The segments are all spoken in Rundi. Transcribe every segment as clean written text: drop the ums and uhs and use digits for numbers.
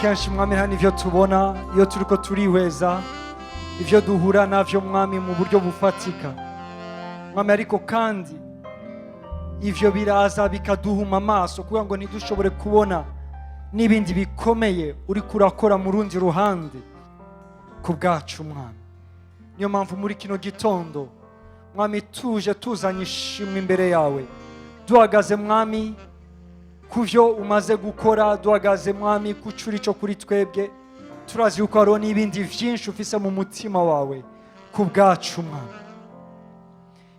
Kenshi, Mwami, hano ivyo tubona iyo turiko turihweza ivyo duhura navyo, Mwami, mu buryo bufatika, Mwami, ariko kandi ivyo biraza bikaduhuma amaso kugira ngo ntidushobore kubona n'ibindi bikomeye uriko urakora mu rundi ruhande ku bwacu, Mwami. Niyo mpamvu muri kino gitondo, Mwami, tuje tuzanye ishimwe imbere yawe, duhagaze, Mwami, ku byo umaze gukora, duhagaze, Mwami, ku curi cyo kuri twebwe. Turazi yuko hariho n'ibindi byinshi ufise mu mutima wawe ku bwacu, Mwami.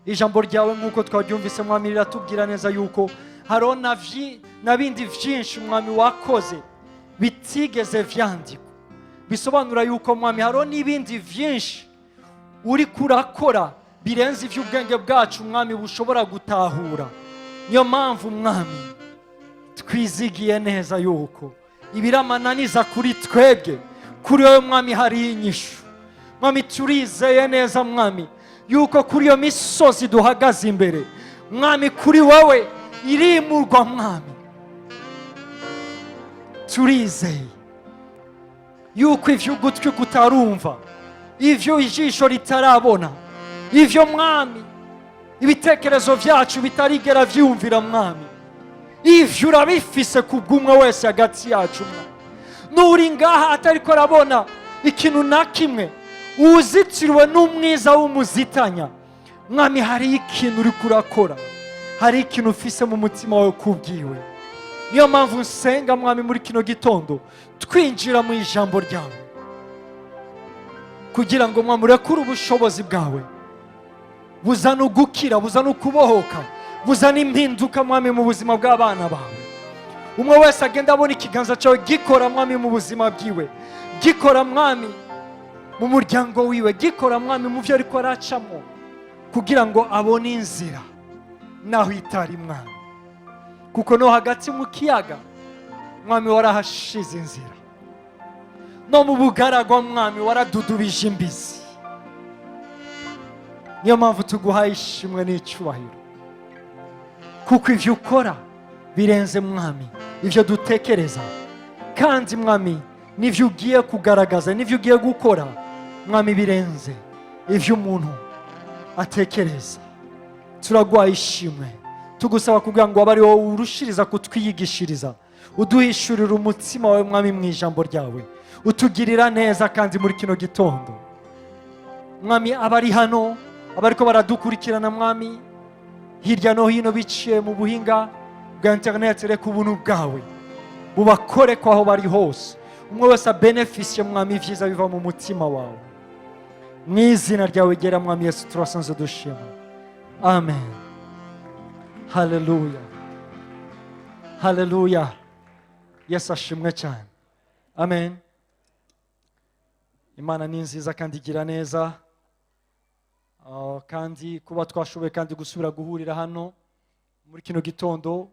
Ijambo ryawe, nk'uko twaryumvise, Mwami, riratubwira neza yuko hariho na bindi byinshi, Mwami, wakoze bitigeze vyandikwa. Bisobanura yuko, Mwami, hariho n'ibindi byinshi uri kurakora birenze iby'ubwenge bwacu, Mwami, bushobora gutahura. Niyo mpamvu, Mwami, twizigiye neza yuko ibiramananiza kuri twebwe, kuri wowe, Mwami, hari inyishu. Mwami, turizeye neza, Mwami, yuko kuri iyo misozi duhagaze imbere, Mwami, kuri wowe irimurwa. Mwami, turizeye yuko ivyo ugutwi kutarumva, ivyo ijisho ritarabona, ivyo, Mwami, ibitekerezo vyacu bitarigera vyumvira, Mwami, ivyo urabifise ku bw'umwe wese hagati yacu. Mwami, n'uri ngaha atariko arabona ikintu na kimwe, uzitiriwe n'umwiza w'umuzitanya, Mwami, hari ikintu uriko urakora, hari ikintu ufise mu mutima wawe kubwiwe. Niyo mpamvu nsenga, Mwami, muri kino gitondo twinjira mu ijambo ryawe, kugira ngo, Mwami, urekure ubushobozi bwawe buzana ugukira, buzana ukubohoka, buzana impinduka, Mwami, mu buzima bw'abana bawe. Umwe wese agenda abona ikiganza cyawe gikora, Mwami, mu buzima bwiwe, gikora, Mwami, mu muryango wiwe, gikora, Mwami, mu byo ariko aracamo, kugira ngo abone inzira naho itari, Mwami, kuko no hagati mu kiyaga, Mwami, warahashize inzira, no mu bugaragwa, Mwami, waradudubije imbizi. Niyo mpamvu tuguhaye ishimwe n'icyubahiro, kuko ibyo ukora birenze, Mwami, ibyo dutekereza. Kandi, Mwami, n'ibyo ugiye kugaragaza n'ibyo ugiye gukora, Mwami, birenze ibyo umuntu atekereza. Turaguhaye ishimwe, tugusaba kugira ngo abe ari wowe urushiriza kutwiyigishiriza, uduhishurira umutima wawe, Mwami, mu ijambo ryawe, utugirira neza. Kandi muri kino gitondo, Mwami, abari hano, abariko baradukurikirana, Mwami, hirya no hino biciye mu buhinga bwa interineti, reka ubuntu bwawe bubakore ko aho bari hose, umwe wese abenefisiye, Mwami, ibyiza biva mu mutima wawe. Mu izina ryawe gera, Mwami Yesu, turasanze dushima. Amen. Haleluya, haleluya! Yesu ashimwe cyane. Amen. Imana ni nziza kandi igira neza. Kandi kuba twashoboye kandi gusubira guhurira hano muri kino gitondo,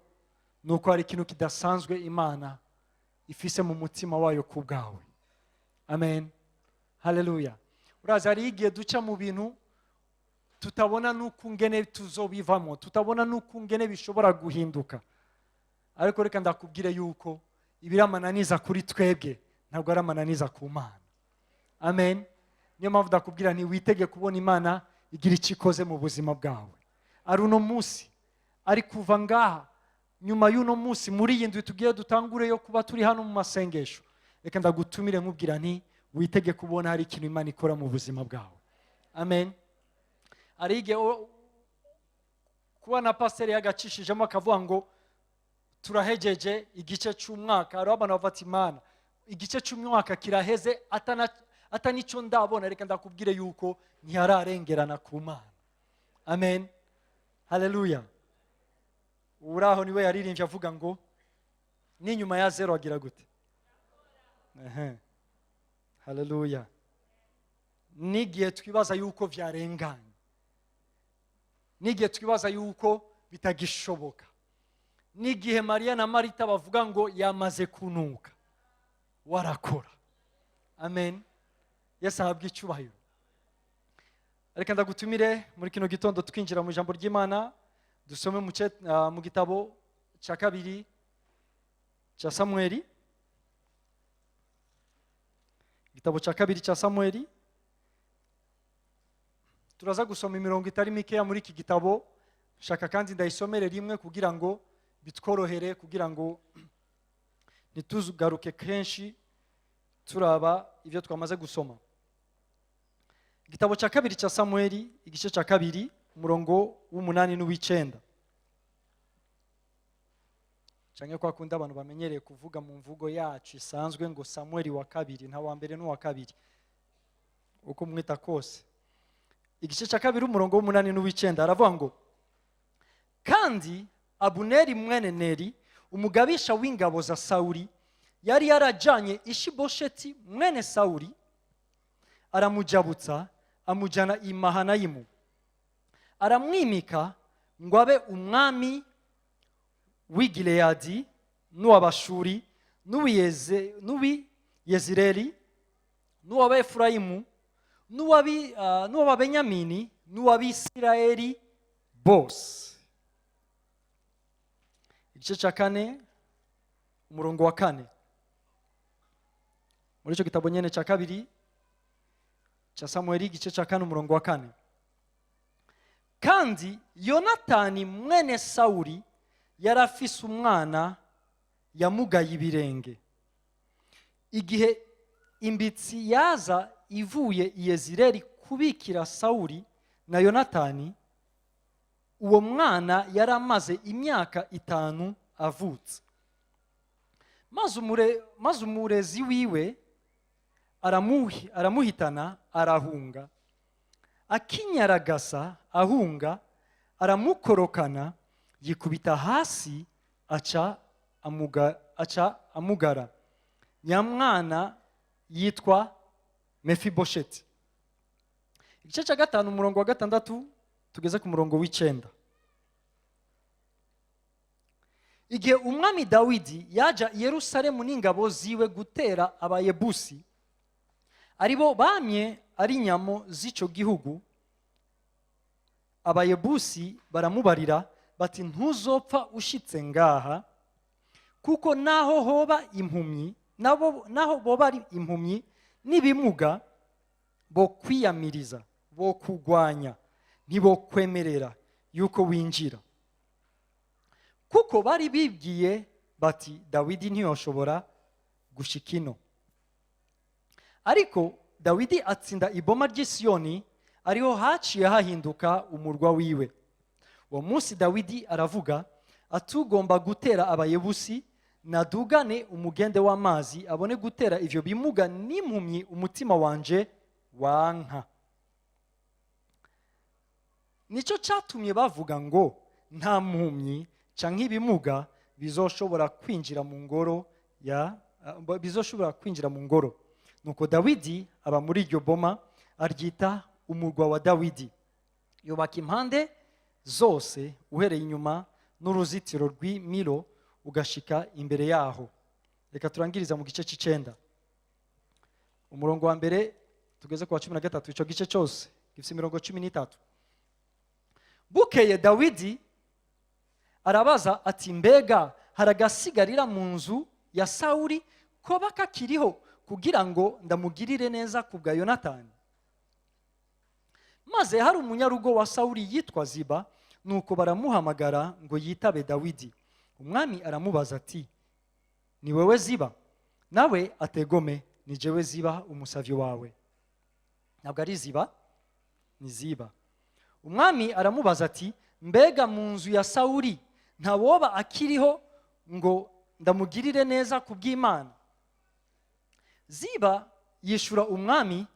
ni uko hari ikintu kidasanzwe Imana ifise mu mutima wayo ku bwawe. Amen. Haleluya! Urazi, hari igihe duca mu bintu tutabona n'uko ngene tuzobivamo, tutabona n'uko ngene bishobora guhinduka, ariko reka ndakubwire yuko ibiramananiza kuri twebwe ntabwo ari amananiza ku Mana. Amen. Niyo mpamvu ndakubwira nti witege kubona Imana igira icyo ikoze mu buzima bwawe, ari uno munsi, ari kuva ngaha, nyuma y'uno munsi, muri iyi ndwi tugiye dutangure yo kuba turi hano mu masengesho. Reka ndagutumire nkubwira nti witege kubona hari ikintu Imana ikora mu buzima bwawe. Amen. Hari igihe kuba na pasiteri yagacishijemo akavuga ngo turahegeje igice cy'umwaka, hariho abantu bavuga ati: "Imana, igice cy'umwaka kiraheze atanicyo ndabona." Reka ndakubwire yuko ntihararengerana ku Mana. Amen. Haleluya! Uraho niwe yaririmbye avuga ngo n'inyuma ya zero agira gute? Ehe. Haleluya! N'igihe twibaza yuko byarenganye, n'igihe twibaza yuko bitagishoboka, n'igihe Mariya na Marita bavuga ngo yamaze kunuka, warakora. Amen. Yesu ahabwe icyubahiro. Reka ndagutumire muri kino gitondo twinjira mu ijambo ry'Imana, dusome mu gitabo cya kabiri cya Samweli. Igitabo cya kabiri cya Samweli. Turaza gusoma imirongo itari mikeya muri iki gitabo. Shaka kandi ndayisomere rimwe kugira ngo bitworohere, kugira ngo ntitugaruke kenshi turaba ibyo twamaze gusoma. Igitabo cya kabiri cya Samweli, igice cya kabiri, umurongo w'umunani n'uw'icenda, cyangwa kwa kundi abantu bamenyereye kuvuga mu mvugo yacu isanzwe ngo Samweli wa kabiri, nta wa mbere n'uwa kabiri, uko mwita kose. Igice cya kabiri, umurongo w'umunani n'uw'icenda, aravuga ngo: "Kandi Abuneri mwene Neri, umugabisha w'ingabo za Sawuli, yari yarajanye Ishibosheti mwene Sawuli, aramujabutsa, amujyana i Mahanayimu, aramwimika ngo abe umwami w'i Gileyadi n'uw'Abashuri n'uw'i Yezireli n'uw'Abefurayimu n'uw'Ababenyamini n'uw'Abisirayeli bose." Igice cya kane, umurongo wa kane, muri icyo gitabo nyine cya kabiri cya Samueli, igice cya kane, umurongo wa kane: "Kandi Yonatani mwene Sawuli yari afise umwana yamugaye ibirenge. Igihe imbitsi yaza ivuye i Yezireli kubikira Sawuli na Yonatani, uwo mwana yari amaze imyaka 5 avutse. Maze umurezi wiwe aramuhitana, arahunga. Akinyaragasa ahunga, aramukorokana, yikubita hasi, aca amugara. Nyamwana yitwa Mefibosheti." Igice cya gatanu, umurongo wa gatandatu tugeze ku murongo w'icenda: "Igihe umwami Dawidi yaja i Yerusalemu n'ingabo ziwe gutera Abayebusi, aribo bamye ari inyamo z'icyo gihugu, Abayebusi baramubarira bati: 'Ntuzopfa ushitse ngaha, kuko naho hoba impumyi, naho boba ari impumyi n'ibimuga, bo kwiyamiriza, bo kugwanya, ntibokwemerera yuko winjira.' Kuko bari bibwiye bati: 'Dawidi ntiyoshobora gushika ino.' Ariko Dawidi atsinda iboma ry'i Siyoni, ariho haciye hahinduka umurwa wiwe. Uwo munsi Dawidi aravuga atugomba gutera Abayebusi nadugane umugende w'amazi, abone gutera ivyo bimuga n'impumyi umutima wanje wanka.' Nicyo cyatumye bavuga ngo: 'Nta mpumyi canke ibimuga bizoshobora kwinjira mu ngoro ya bizoshobora kwinjira mu ngoro.' Nuko Dawidi aba muri iryo boma, aryita umurwa wa Dawidi. Yubaka impande zose, uhereye inyuma n'uruzitiro rw'Imilo ugashika imbere yaho." Reka turangiriza mu gice c'icenda, umurongo wa mbere tugeze ku wa 13. Ico gice cyose gifite imirongo 13. "Bukeye Dawidi arabaza ati: 'Mbega hari agasigarira mu nzu ya Sawuli koba kakiriho kugira ngo ndamugirire neza ku bwa Yonatani?' Maze hari umunyarugo wa Sawuli yitwa Ziba. Nuko baramuhamagara ngo yitabe Dawidi. Umwami aramubaza ati: 'Ni wewe Ziba?' Nawe ategome, ni jewe Ziba, umusavyi wawe.'" Ntabwo ari Ziba, ni Ziba. "Umwami aramubaza ati: 'Mbega mu nzu ya Sawuli ntawoba akiriho ngo ndamugirire neza ku bw'Imana?' Ziba yishura umwami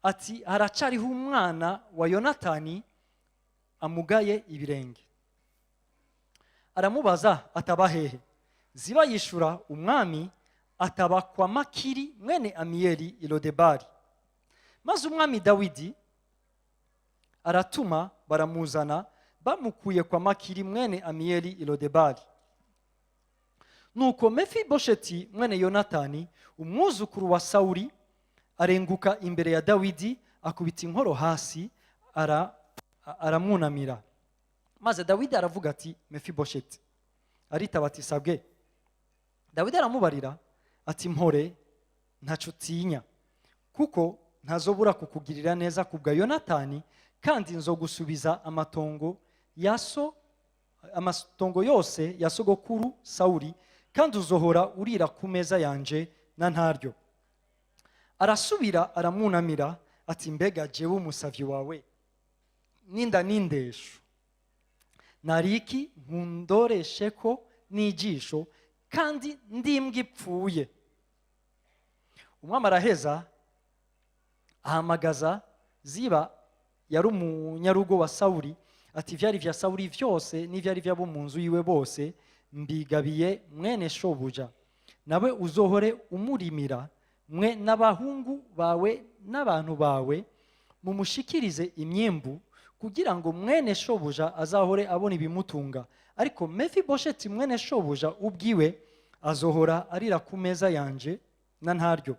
ati: 'Haracariho umwana wa Yonatani amugaye ibirenge.' Aramubaza ataba hehe? Ziba yishura umwami ataba kwa Makiri mwene Amiyeli i Lodebari. Maze umwami Dawidi aratuma, baramuzana, bamukuye kwa Makiri mwene Amiyeli i Lodebari. Nuko Mefibosheti mwene Yonatani, umwuzukuru wa Sawuli, arenguka imbere ya Dawidi, akubita inkoro hasi, aramwunamira. Maze Dawidi aravuga ati: 'Mefibosheti.' Aritaba ati: 'Sabwe.' Dawidi aramubarira ati: 'Mpore, ntaco utinya. Kuko ntazobura kukugirira neza kubwa Yonatani, kandi nzogusubiza amatongo ya so, amatongo yose ya sogokuru Sawuli, kandi uzohora urira ku meza yanje na ntaryo." Arasubira aramwunamira ati: "Mbega jewe umusavyi wawe ninda n'indesho nariki nkundoreshe ko n'ijisho, kandi ndimbwa ipfuye?" Umwami araheza ahamagaza Ziba, yari umunyarugo wa Sawuli, ati: "Ivyari vya Sawuli vyose n'ivyari vy'abo mu nzu yiwe bose mbigabiye mwene shobuja. Nawe uzohore umurimira, mwe n'abahungu bawe n'abantu bawe, mumushikirize imyimbu, kugira ngo mwene shobuja azahore abona ibimutunga. Ariko Mefibosheti mwene shobuja ubwiwe azohora arira ku meza yanje na ntaryo."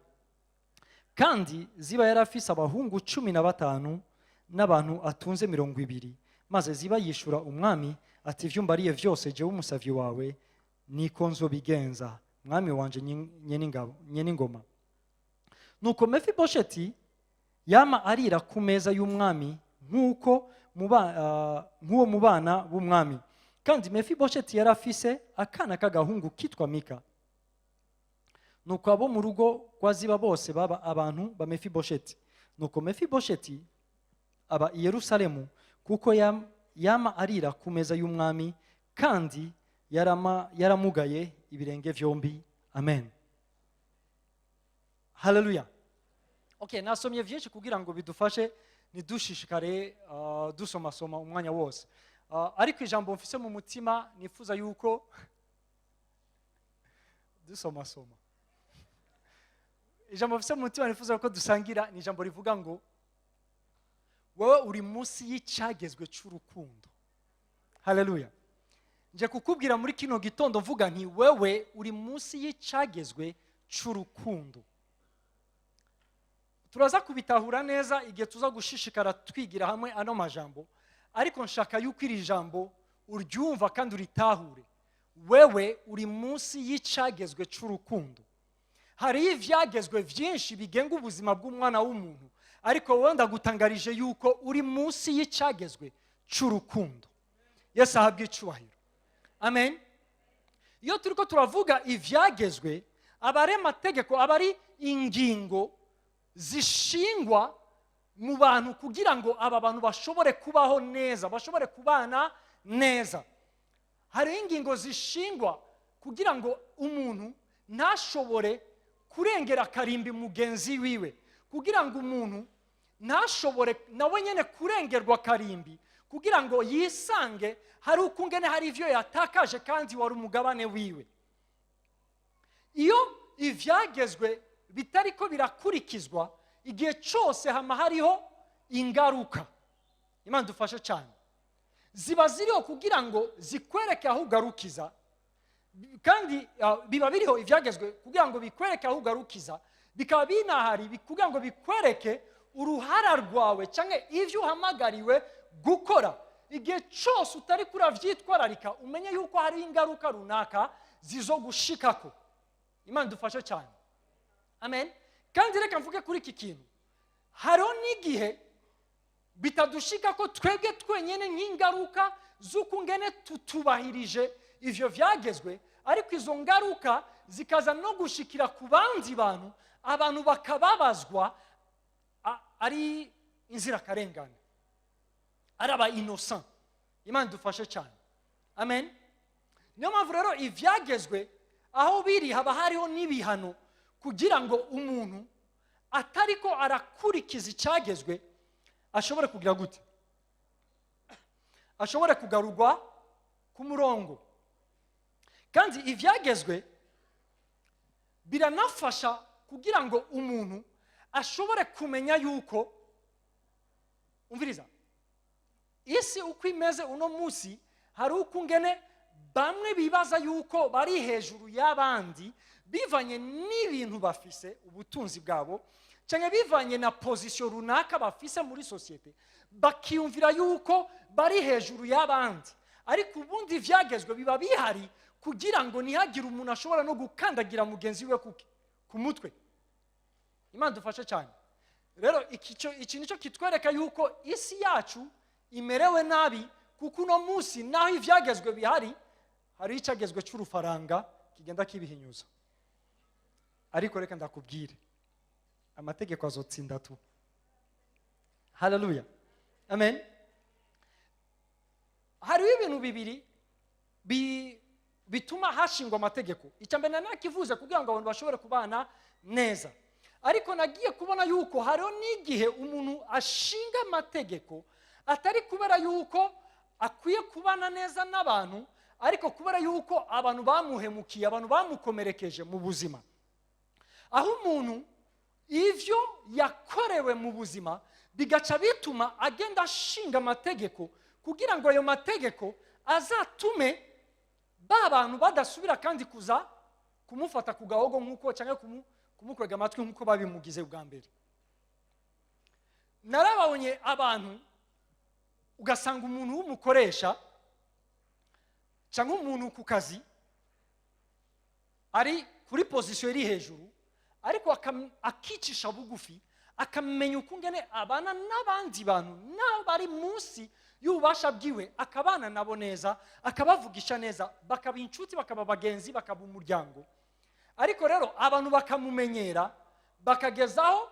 Kandi Ziba yari afise abahungu 15 n'abantu atunze 20. Maze Ziba yishura umwami ati: "Ivyo umbariye vyose, jewe umusavyi wawe niko nzobigenza, mwami wanje nyen'ingoma." Nuko Mefibosheti yama arira ku meza y'umwami nk'uwo mu bana b'umwami. Kandi Mefibosheti yari afise akana k'agahungu kitwa Mika. Nuko abo mu rugo rwa Ziba bose baba abantu ba Mefibosheti. Nuko Mefibosheti aba i Yerusalemu, kuko yama arira ku meza y'umwami, kandi yaramugaye ibirenge vyombi. Amen, haleluya. Okay, nasomye vyinshi kugira ngo bidufashe ntidushishikare dusomasoma umwanya wose. Ariko ijambo mfise mu mutima nifuza yuko dusomasoma, ijambo mfise mu mutima nifuza ko dusangira ni ijambo rivuga ngo: wowe uri munsi y'icyagezwe cy'urukundo. Haleluya. Nje kukubwira muri kino gitondo mvuga nti: wewe uri munsi y'icyagezwe cy'urukundo. Turaza kubitahura neza igihe tuza gushishikara twigira hamwe ano majambo, ariko nshaka yuko iri jambo uryumva kandi uritahure. Wewe uri munsi y'icyagezwe cy'urukundo. Hariho ibyagezwe byinshi bigenga ubuzima bw'umwana w'umuntu, ariko wowe ndagutangarije yuko uri munsi y'icyagezwe cy'urukundo. Yesu ahabwe icyubahiro, amen. Iyo turi ko turavuga ibyagezwe, aba ari amategeko, aba ari ingingo zishingwa mu bantu kugira ngo aba bantu bashobore kubaho neza, bashobore kubana neza. Hariho ingingo zishingwa kugira ngo umuntu ntashobore kurengera akarimbi mugenzi wiwe, kugira ngo umuntu ntashobore nawe nyine kurengerwa akarimbi, kugira ngo yisange hari ukungene hari ibyo yatakaje kandi wari umugabane wiwe. Iyo ibyagezwe bitari ko birakurikizwa, igihe cyose hama hariho ingaruka. Imana dufashe cyane. Ziba ziriho kugira ngo zikwereke aho ugarukiza, kandi biba biriho ibyagezwe kugira ngo bikwereke aho ugarukiza, bikaba binahari kugira ngo bikwereke uruhara rwawe cyangwa ibyo uhamagariwe gukora. Igihe cyose utari kurabyitwararika, umenye yuko hari ingaruka runaka zizo gushikako. Imana dufashe cyane, amen. Kandi reka mvuge kuri iki kintu: hariho n'igihe bitadushika ko twebwe twenyine nk'ingaruka z'uko ngene tutubahirije ivyo vyagezwe, ariko izo ngaruka zikaza no gushikira ku bandi bantu, abantu bakababazwa ari inzirakarengane, ari aba innocent. Imana idufashe cyane, amen. Niyo mpamvu rero ivyagezwe aho biri haba hariho n'ibihano, kugira ngo umuntu atariko arakurikiza icyagezwe ashobore kugira gute? Ashobore kugarurwa ku murongo. Kandi ibyagezwe biranafasha kugira ngo umuntu ashobore kumenya yuko, umviriza, isi uko imeze uno munsi, hari uko ungene bamwe bibaza yuko bari hejuru y'abandi bivanye n'ibintu bafise, ubutunzi bwabo, cyangwa bivanye na position runaka bafise muri sosiyete, bakiyumvira yuko bari hejuru y'abandi. Ariko ubundi ibyagezwe biba bihari kugira ngo ntihagire umuntu ashobora no gukandagira mugenzi we ku mutwe. Imana dufashe cyane. Rero iki nicyo kitwereka yuko isi yacu imerewe nabi, kuko uno munsi naho ibyagezwe bihari, hariho icyagezwe cy'urufaranga kigenda kibihinyuza. Ariko reka ndakubwire, amategeko azotsinda tu. Haleluya, amen. Hariho ibintu bibiri bituma hashingwa amategeko. Icya mbere nakivuze, kugira ngo abantu bashobore kubana neza. Ariko nagiye kubona yuko hariho n'igihe umuntu ashinga amategeko atari kubera yuko akwiye kubana neza n'abantu, ariko kubera yuko abantu bamuhemukiye, abantu bamukomerekeje mu buzima, aho umuntu ivyo yakorewe mu buzima bigaca bituma agenda ashinga amategeko kugira ngo ayo mategeko azatume ba bantu badasubira kandi kuza kumufata ku gahogo nk'uko, cyangwa kumukwega amatwi nk'uko babimugize bwa mbere. Narababonye abantu, ugasanga umuntu w'umukoresha cyangwa umuntu ku kazi ari kuri position iri hejuru, ariko akicisha bugufi, akamenya ukungene abana n'abandi bantu n'abo bari munsi y'ububasha bwiwe, akabana nabo neza, akabavugisha neza, bakaba inshuti, bakaba bagenzi, bakaba umuryango. Ariko rero abantu bakamumenyera, bakagezaho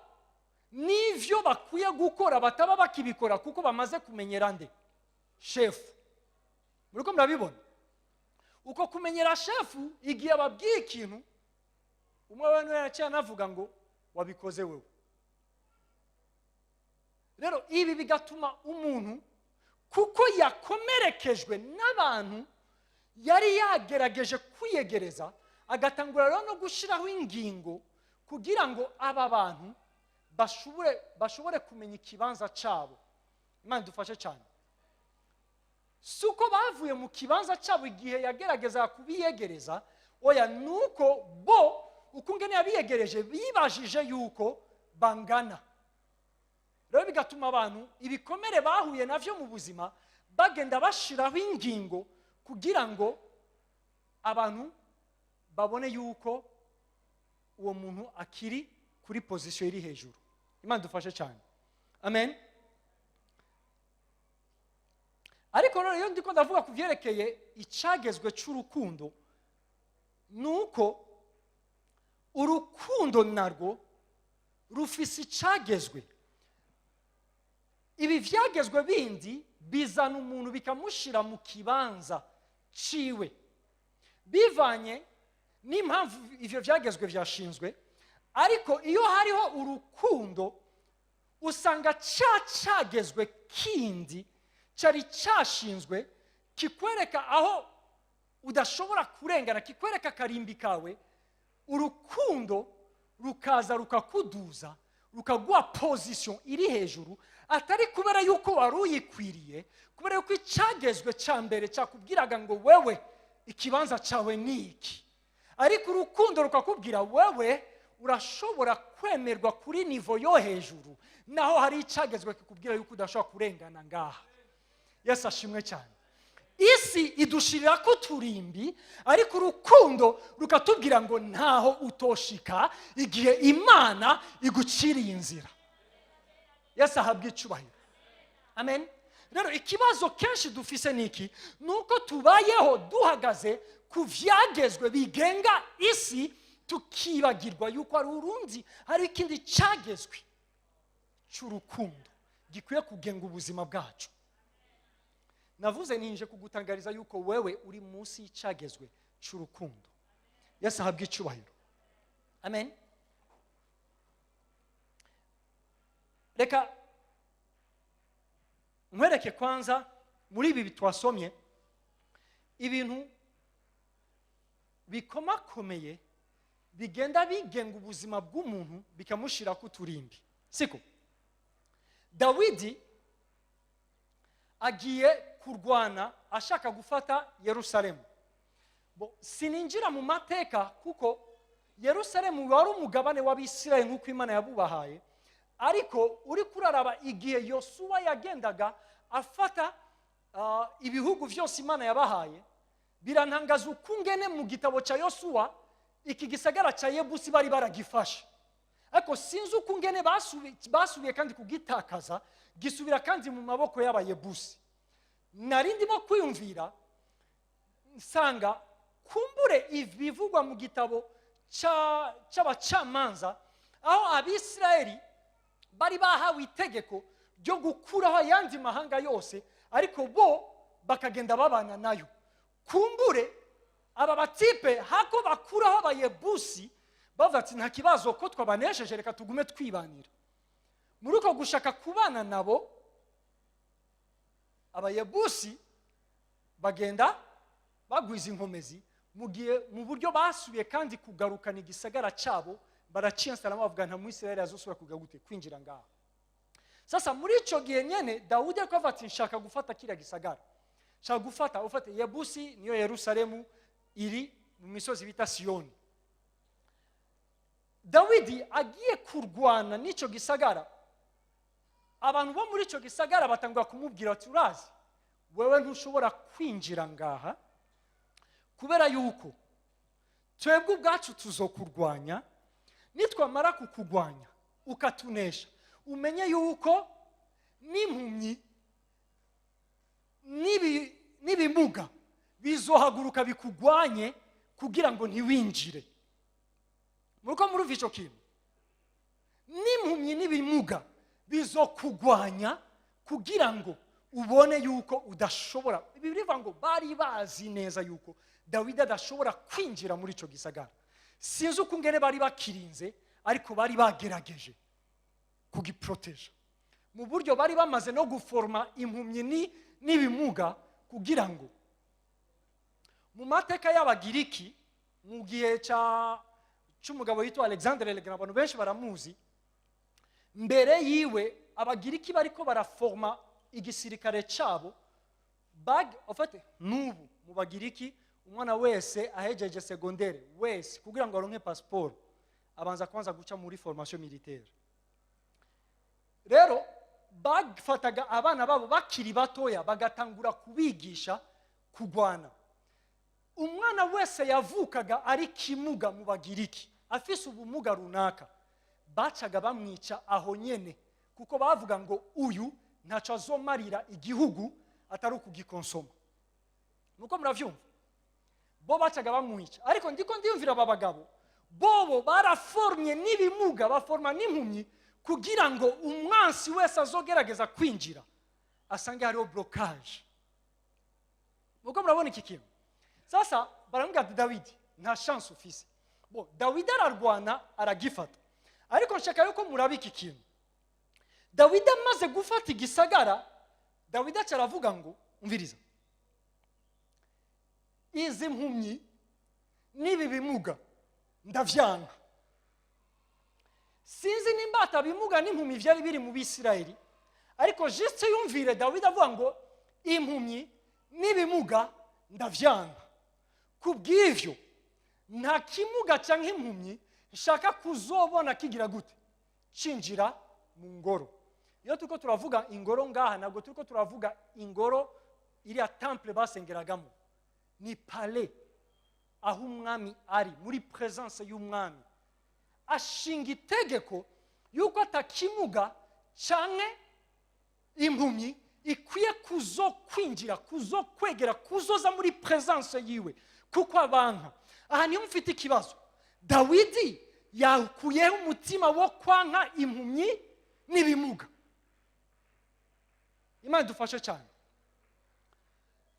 n'ivyo bakwiye gukora bataba bakibikora, kuko bamaze kumenyera nde? Shefu. Muriko murabibona uko kumenyera shefu, igihe ababwiye ikintu, umwe we yaciye anavuga ngo "Wabikoze wewe." Rero ibi bigatuma umuntu, kuko yakomerekejwe n'abantu yari yagerageje kwiyegereza, agatangura rero no gushyiraho ingingo kugira ngo aba bantu bashobore kumenya ikibanza cyabo. Imana idufashe cyane. Si uko bavuye mu kibanza cyabo igihe yageragezaga kubiyegereza, oya, ni uko bo uko ngene yabiyegereje bibajije yuko bangana. Rero bigatuma abantu ibikomere bahuye navyo mu buzima bagenda bashiraho ingingo kugira ngo abantu babone yuko uwo muntu akiri kuri position iri hejuru. Imana dufashe cyane, amen. Ariko rero iyo ndiko ndavuga ku byerekeye icyagezwe cy'urukundo, ni uko urukundo narwo rufise icyagezwe. Ibi byagezwe bindi bizana umuntu bikamushyira mu kibanza ciwe bivanye n'impamvu ivyo byagezwe byashinzwe. Ariko iyo hariho urukundo, usanga cya cyagezwe kindi cyari cyashinzwe kikwereka aho udashobora kurengana, kikwereka akarimbi kawe, urukundo rukaza rukakuduza, rukaguha position iri hejuru, atari kubera yuko wari uyikwiriye, kubera yuko icyagezwe cya mbere cyakubwiraga ngo "Wewe ikibanza cyawe ni iki", ariko urukundo rukakubwira "Wewe urashobora kwemerwa kuri niveau yo hejuru, naho hari icyagezwe kikubwira yuko udashobora kurengana ngaha." Yesu ashimwe cyane. Isi idushirira ko uturimbi, ariko urukundo rukatubwira ngo ntaho utoshika igihe Imana iguciriye inzira. Yesu ahabwa icubahiro, amen. Rero ikibazo kenshi dufise ni iki? Ni uko tubayeho duhagaze ku vyagezwe bigenga isi, tukibagirwa yuko hari urundi, hari ikindi cyagezwe cy'urukundo gikwiye kugenga ubuzima bwacu. Navuze ninje kugutangariza yuko wewe uri munsi y'icyagezwe cy'urukundo. Yesu ahabwa icubahiro, amen. Reka nkwereke kwanza muri ibi twasomye ibintu bikomakomeye bigenda bigenga ubuzima bw'umuntu, bikamushyira ku turimbi. Siko Dawidi agiye kurwana ashaka gufata Yerusalemu. Bo, sininjira mu mateka, kuko Yerusalemu wari umugabane w'Abisirayeli nk'uko Imana yabubahaye. Ariko uri kuraraba igihe Yosuwa yagendaga afata ibihugu byose Imana yabahaye, birantangaza ukungene mu gitabo cya Yosuwa iki gisagara cya Yebusi bari baragifashe. Ariko sinzi uko ngene basubiye kandi kugitakaza, gisubira kandi mu maboko y'Abayebusi. Nari ndimo kwiyumvira, nsanga kumbure ibivugwa mu gitabo cy'Abacamanza, aho Abisirayeli bari bahawe itegeko ryo gukuraho ayandi mahanga yose, ariko bo bakagenda babana nayo. Kumbure aba batipe, hako bakuraho Abayebusi, bavuga ati: "Nta kibazo ko twabanesheje, reka tugume twibanira." Muri uko gushaka kubana nabo, Abayebusi bagenda bagwiza inkomezi mu gihe mu buryo basubiye kandi kugarukana igisagara cyabo, baracinstalamo, bavuga: "Nta Mwisirayeli azosubira kuga gute kwinjira ngaho." Sasa muri icyo gihe nyene Dawudi ariko avuga ati: "Nshaka gufata kiriya gisagara, nshaka gufata." Ufate Yebusi, niyo Yerusalemu iri mu misozi bita Siyoni. Dawidi agiye kurwana n'icyo gisagara, abantu bo muri icyo gisagara batangura kumubwira bati: "Urazi, wewe ntushobora kwinjira ngaha, kubera yuko twebwe ubwacu tuzokurwanya. Nitwamara kukugwanya ukatunesha, umenye yuko n'impumyi n'ibimuga bizohaguruka bikugwanye kugira ngo ntiwinjire." Muriko murumva icyo kintu? N'impumyi n'ibimuga bizokugwanya kugira ngo ubone yuko udashobora. Bivuga ngo bari bazi neza yuko Dawidi adashobora kwinjira muri icyo gisagara. Sinzi uko ngene bari bakirinze, ariko bari bagerageje kugiproteja mu buryo bari bamaze no guforoma impumyi n'ibimuga kugira ngo. Mu mateka y'Abagiriki, mu gihe cy'umugabo yitwa Alexandre le Grand, abantu benshi baramuzi, mbere yiwe Abagiriki bariko baraforma igisirikare cyabo. En fait, n'ubu mu Bagiriki, umwana wese ahejeje secondaire wese, kugira ngo aronke pasiporo, abanza kwanza guca muri formation militaire. Rero bafataga abana babo bakiri batoya, bagatangura kubigisha kugwana. Umwana wese yavukaga ari kimuga mu Bagiriki, afise ubumuga runaka, bacaga bamwica aho nyene, kuko bavuga ngo uyu ntaco azomarira igihugu atari ukugikonsoma. Nuko muravyumva, bo bacaga bamwica. Ariko ndiko ndiyumvira, aba bagabo bobo baraformye n'ibimuga, baforma n'impumyi, kugira ngo umwansi wese azogerageza kwinjira asange hariho blocage. Nuko murabona iki kintu. Sasa baramubwira ati: "Dawidi, nta chance ufise." Bo Dawidi ararwana, aragifata. Ariko nshaka yuko muraba iki kintu. Dawidi amaze gufata igisagara, Dawidi aca aravuga ngo: "Umviriza, izi mpumyi n'ibi bimuga ndavyanka." Sinzi nimba atabimuga n'impumyi byari biri mu Bisirayeli, ariko juste yumvire Dawidi avuga ngo: "Impumyi n'ibimuga ndavyanka. Ku bw'ivyo, nta kimuga cyangwa impumyi nshaka kuzobona kigira gute, cinjira mu ngoro." Iyo turiko turavuga ingoro ngaha, ntabwo turiko turavuga ingoro iriya temple basengeragamo, ni palais aho umwami ari, muri présence y'umwami. Ashinga itegeko yuko atakimuga canke impumyi ikwiye kuzo kwinjira, kuzo kwegera, kuzoza muri présence yiwe, kuko abanka. Aha niho mfite ikibazo. Dawidi yakuyeho umutima wo kwanka impumyi n'ibimuga. Imana idufashe cyane.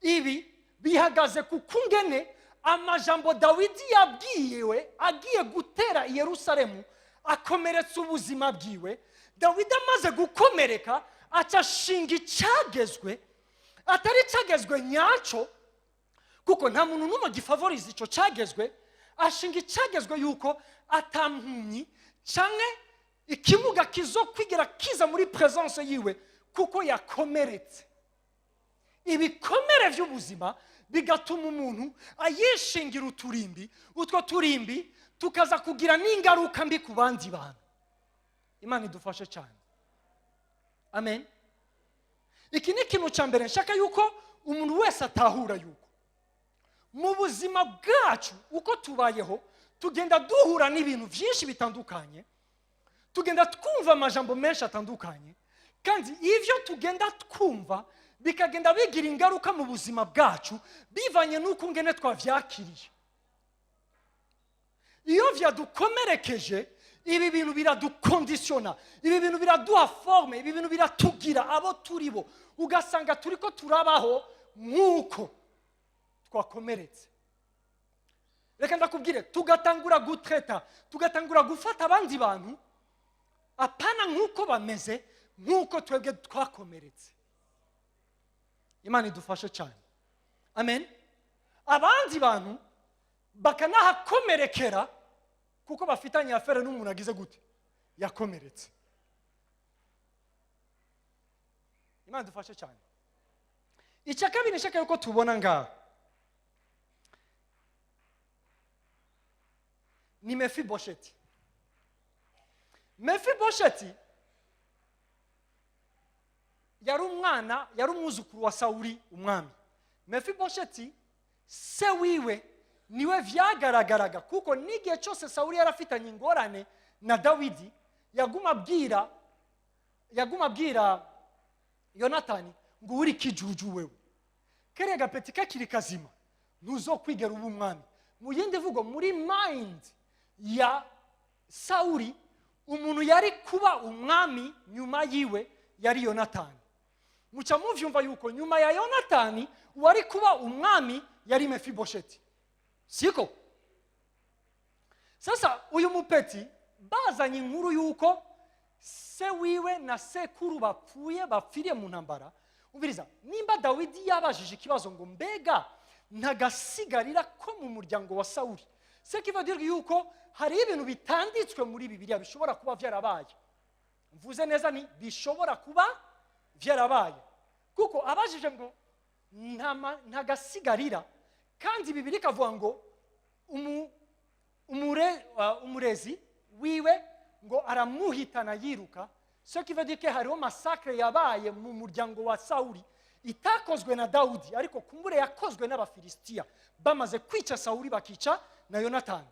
Ibi bihagaze ku kungene amajambo Dawidi yabwiwe agiye gutera i Yerusalemu akomeretsa ubuzima bwiwe. Dawidi amaze gukomereka, aca ashinga icyagezwe atari icyagezwe nyacyo, kuko nta muntu n'umwe gifavoriza icyo cyagezwe. Ashinga icyagezwe yuko atampumyi cyangwa ikimuga kizo kwigera kiza muri présence yiwe, kuko yakomeretse. Ibikomere by'ubuzima bigatuma umuntu ayishingira uturimbi, utwo turimbi tukaza kugira n'ingaruka mbi ku bandi bantu. Imana idufashe cyane. Amen. Iki ni ikintu cya mbere nshaka yuko umuntu wese atahura, yuko mu buzima bwacu, uko tubayeho, tugenda duhura n'ibintu byinshi bitandukanye. Tugenda twumva amajambo menshi atandukanye, kandi ivyo tugenda twumva bikagenda bigira ingaruka mu buzima bwacu bivanye n'uko ngene twavyakiriye. Iyo vyadukomerekeje, ibi bintu biradukondisiona, ibi bintu biraduha forme, ibi bintu biratugira abo turi bo. Ugasanga turiko turabaho nk'uko twakomeretse. Reka ndakubwire, tugatangura gutreta, tugatangura gufata abandi bantu apana nk'uko bameze, nk'uko twebwe twakomeretse. Imana idufashe cyane. Amen. Abandi bantu bakanahakomerekera kuko bafitanye affaire n'umuntu agize gute? Yakomeretse. Imana idufashe cyane. Icya kabiri nshaka yuko tubona ngaha ni Mefibosheti. Mefibosheti yari umwana, yari umwuzukuru wa Sawuli umwami. Mefibosheti se wiwe niwe vyagaragaraga, kuko n'igihe cyose Sawuli yari afitanye ingorane na Dawidi, yaguma abwira Yonatani ngo: "Uri kijuju wewe, kariya gapeti kakiri kazima ntuzokwigera uba umwami." Mu yindi vugo, muri mind ya Sawuli, umuntu yari kuba umwami nyuma yiwe yari Yonatani. Muca muvyumva yuko nyuma ya Yonatani wari kuba umwami yari Mefibosheti, siko? Sasa uyu mupeti bazanye inkuru yuko se wiwe na sekuru bapfuye, bapfiriye mu ntambara. Umviriza, nimba Dawidi yabajije ikibazo ngo: "Mbega ntagasigarira ko mu muryango wa Sawuli?" Ce qui veut dire yuko hari ibintu bitanditswe muri Bibiliya bishobora kuba byarabaye. Mvuze neza, ni bishobora kuba byarabaye, kuko abajije ngo ntagasigarira, kandi Bibiliya ikavuga ngo umurezi wiwe ngo aramuhitana yiruka. Ce qui veut dire que hariho massacre yabaye mu muryango wa Sawuli, itakozwe na Dawudi, ariko kumbure yakozwe n'Abafilisitiya bamaze kwica Sawuli, bakica na Yonatani.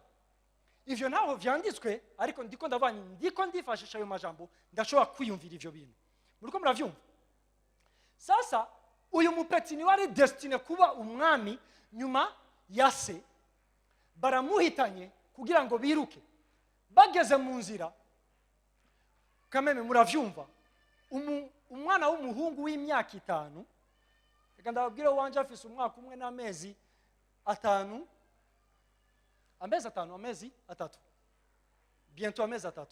Ivyo ntaho vyanditswe, ariko ndiko ndavuga nti ndiko ndifashisha ayo majambo, ndashobora kwiyumvira ivyo bintu. Muriko muravyumva? Sasa uyu mupeti niwe ari destiné kuba umwami nyuma ya se, baramuhitanye kugira ngo biruke. Bageze mu nzira, kameme muravyumva, umwana w'umuhungu w'imyaka 5, reka ndababwire, wanje afise umwaka umwe n'amezi 5, amezi 5, amezi 3, bientôt amezi 3.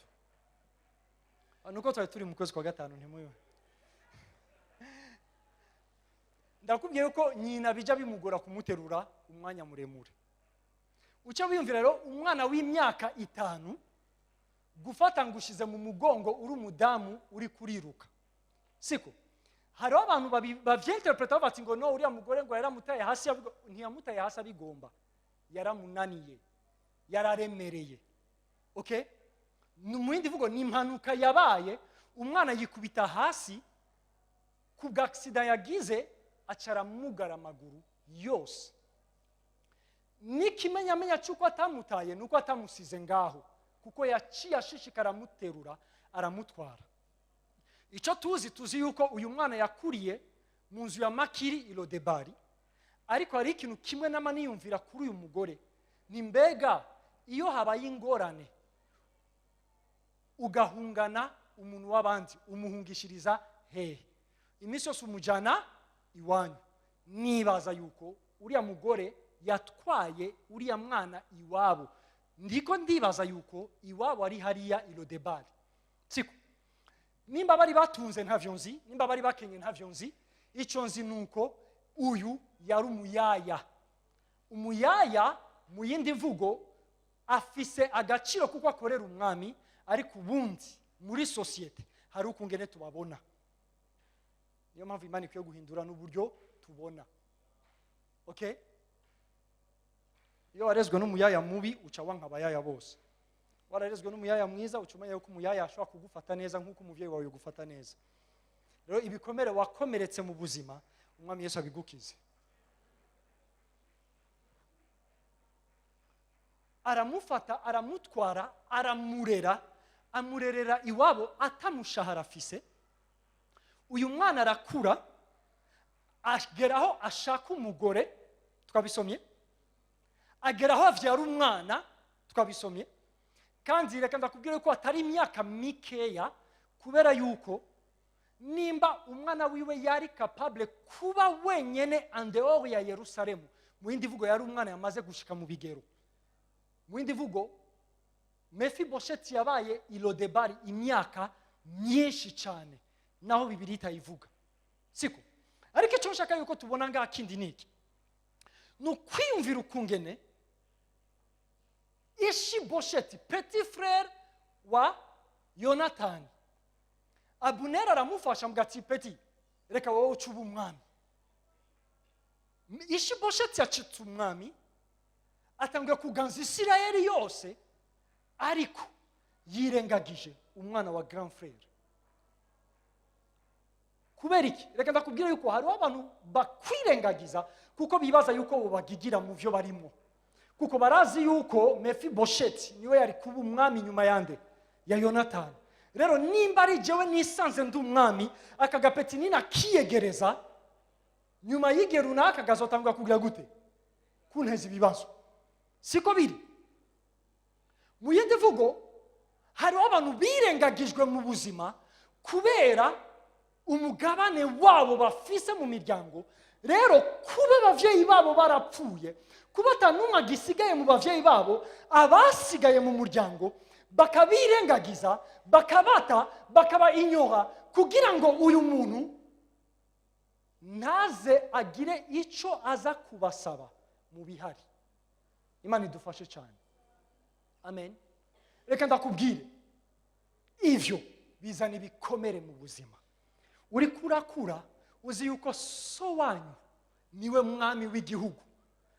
Nuko twari turi mu kwezi kwa gatanu, ntimuyobe. Ndakubwiye ko nyina bijya bimugora kumuterura umwanya muremure. Uca wiyumvira rero umwana w'imyaka 5 gufata ngo ushize mu mugongo, uri umudamu uri kuriruka, siko? Hariho abantu bavyinterpreta bati ngo: "No, uriya mugore ngo yaramutaye hasi." Ntiyamutaye hasi abigomba, yaramunaniye, yararemereye. Okay, mu yindi vugo ni impanuka yabaye, umwana yikubita hasi. Ku bwa accident yagize, aca aramugara amaguru yose. N'ikimenyamenya cy'uko atamutaye ni uko atamusize ngaho, kuko yaciye ashishikara amuterura, aramutwara. Icyo tuzi, tuzi yuko uyu mwana yakuriye mu nzu ya Makiri i Lodebari. Ariko hari ikintu kimwe nama niyumvira kuri uyu mugore: ni mbega iyo habaye ingorane ugahungana umuntu w'abandi, umuhungishiriza hehe? Iminsi yose umujyana iwanyu. Nibaza yuko uriya mugore yatwaye uriya mwana iwabo. Ndiko ndibaza yuko iwabo ari hariya i Lodebari, siko? Nimba bari batunze ntavyo nzi, nimba bari bakenye ntavyo nzi. Icyo nzi ni uko uyu yari umuyaya. Umuyaya, mu yindi mvugo, afise agaciro kuko akorera umwami, ariko ubundi muri sosiyete hari ukungene tubabona. Niyo mpamvu Imana ikwiye guhindura n'uburyo tubona. Okay, iyo warezwe n'umuyaya mubi, uca wanka abayaya bose. Wararezwe n'umuyaya mwiza, uca umenya yuko umuyaya ashobora kugufata neza nk'uko umubyeyi wawe yagufata neza. Rero ibikomere wakomeretse mu buzima, Umwami Yesu abigukize. Aramufata, aramutwara, aramurera. Amurerera iwabo atamushahara afise. Uyu mwana arakura, ageraho ashaka umugore, twabisomye, ageraho avyara umwana, twabisomye. Kandi reka ndakubwira yuko atari imyaka mikeya, kubera yuko nimba umwana wiwe yari capable kuba wenyene en dehors ya Yerusalemu, mu yindi vugo yari umwana yamaze gushika mu bigero. Mu yindi vugo, Mefibosheti yabaye i Lodebari imyaka myinshi cyane, naho Bibiri itayivuga, siko? Ariko icyo nshaka yuko tubona ngaha kindi ni iki: ni ukwiyumvira ukungene Ishibosheti, petit frère wa Yonatani, Abuneri aramufasha amuga ati: "Petit, reka wowe uce uba umwami." Ishibosheti yacitse umwami, atangiye kuganza Isirayeli yose, ariko yirengagije umwana wa grand frère. Kubera iki? Reka ndakubwira yuko hariho abantu bakwirengagiza kuko bibaza yuko bo bagigira mu byo barimo, kuko barazi yuko Mefibosheti niwe yari kuba umwami nyuma yande? Ya Yonatani. Rero nimba ari jewe nisanze ndi umwami, aka gapetit ninakiyegereza, nyuma y'igihe runaka gazotangura kugira gute? Kunteza ibibazo. Siko biri? Mu yindi mvugo, hariho abantu birengagijwe mu buzima kubera umugabane wabo bafise mu miryango. Rero kuba ababyeyi babo barapfuye, kuba atanumwe agisigaye mu babyeyi babo, abasigaye mu muryango bakabirengagiza, bakabata, bakaba inyora, kugira ngo uyu muntu ntaze agire icyo aza kubasaba mu bihari. Imana idufashe cyane. Amen. Reka ndakubwire, ivyo bizana ibikomere mu buzima. Uri kurakura uzi yuko so wanyu niwe mwami w'igihugu,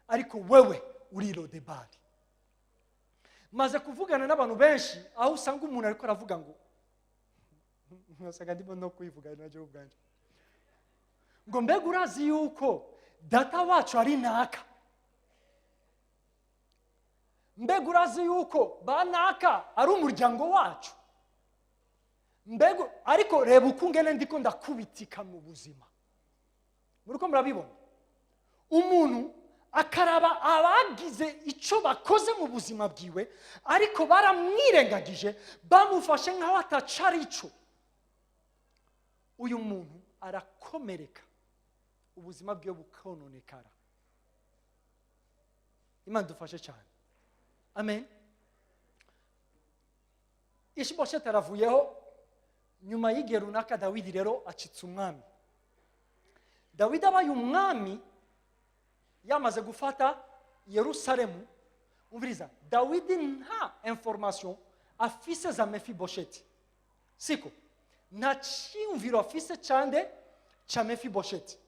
ariko wewe uri Lodebari. Maze kuvugana n'abantu benshi aho usanga umuntu ariko aravuga ngo, nkasanga ndimo no kwivuga nabyo ubwanjye, ngo: "Mbega urazi yuko data wacu ari naka? Mbega urazi yuko ba naka ari umuryango wacu? Mbega ariko reba uko ungene ndiko ndakubitika mu buzima." Muri ko murabibona, umuntu akaraba abagize icyo bakoze mu buzima bwiwe, ariko baramwirengagije, bamufashe nk'aho ataca ico. Uyu muntu arakomereka, ubuzima bwiwe bukononekara. Imana dufashe cyane. Amen. Ishibosheti aravuyeho. Nyuma y'igihe runaka, Dawidi rero acitse umwami. Dawidi abaye umwami, yamaze gufata Yerusalemu. Umviriza, Dawidi nta information afise za Mefibosheti, siko? Nta cyiyumviro afise cyande cya Mefibosheti.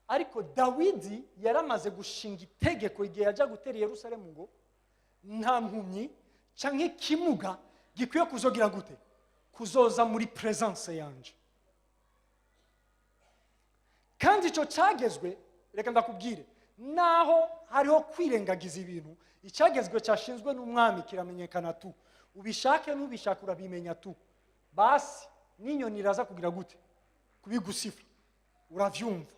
Ariko Dawidi yaramaze gushinga itegeko igihe yajya gutera Yerusalemu ngo nta mpumyi cyangwa ikimuga gikwiye kuzogira gute? Kuzoza muri présence yanje. Kandi icyo cyagezwe, reka ndakubwire, naho hariho kwirengagiza ibintu, icyagezwe cyashinzwe n'umwami kiramenyekana tu. Ubishake n'ubishake, urabimenya tu. Basi n'inyoni iraza kugira gute? Kubigusifa, uravyumva.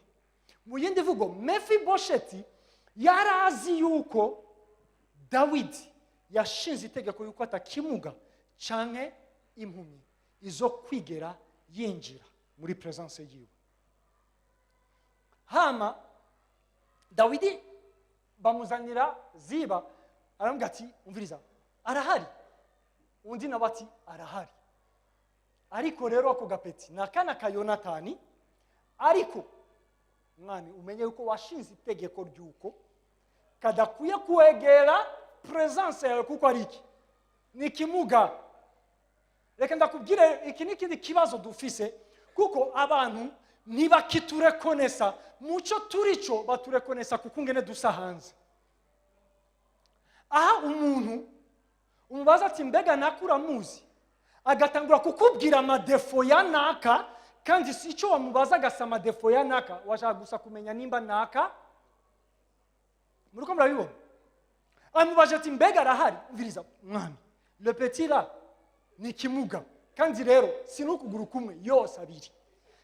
Mu yindi vugo, Mefibosheti yari azi yuko Dawidi yashinze itegeko yuko atakimuga canke impumyi izo kwigera yinjira muri présence yiwe. Hama Dawidi bamuzanira Ziba, aramubwira ati: "Umviriza, arahari." Undi nawe ati: "Arahari, ariko rero ako gapetit ni akana ka Yonatani. Ariko mwami, umenye yuko washinze itegeko ry'uko kadakwiye kwegera présence yawe, kuko ari iki? Ni ikimuga." Reka ndakubwire, iki ni ikindi kibazo dufise, kuko abantu ntibakiturekonesa muco turico, baturekonesa kuko ngene dusa hanze. Aha umuntu umubaza ati: "Mbega naka uramuzi?" Agatangura kukubwira amadéfauts ya naka, kandi si icyo wamubaza agasa amadéfauts ya naka, washaka gusa kumenya nimba naka. Muri ko murabibona, amubaje ati: "Mbega arahari?" "Umviriza mwami, le petit là." Ni ikimuga. Kandi rero si n'ukuguru kumwe, yose abiri.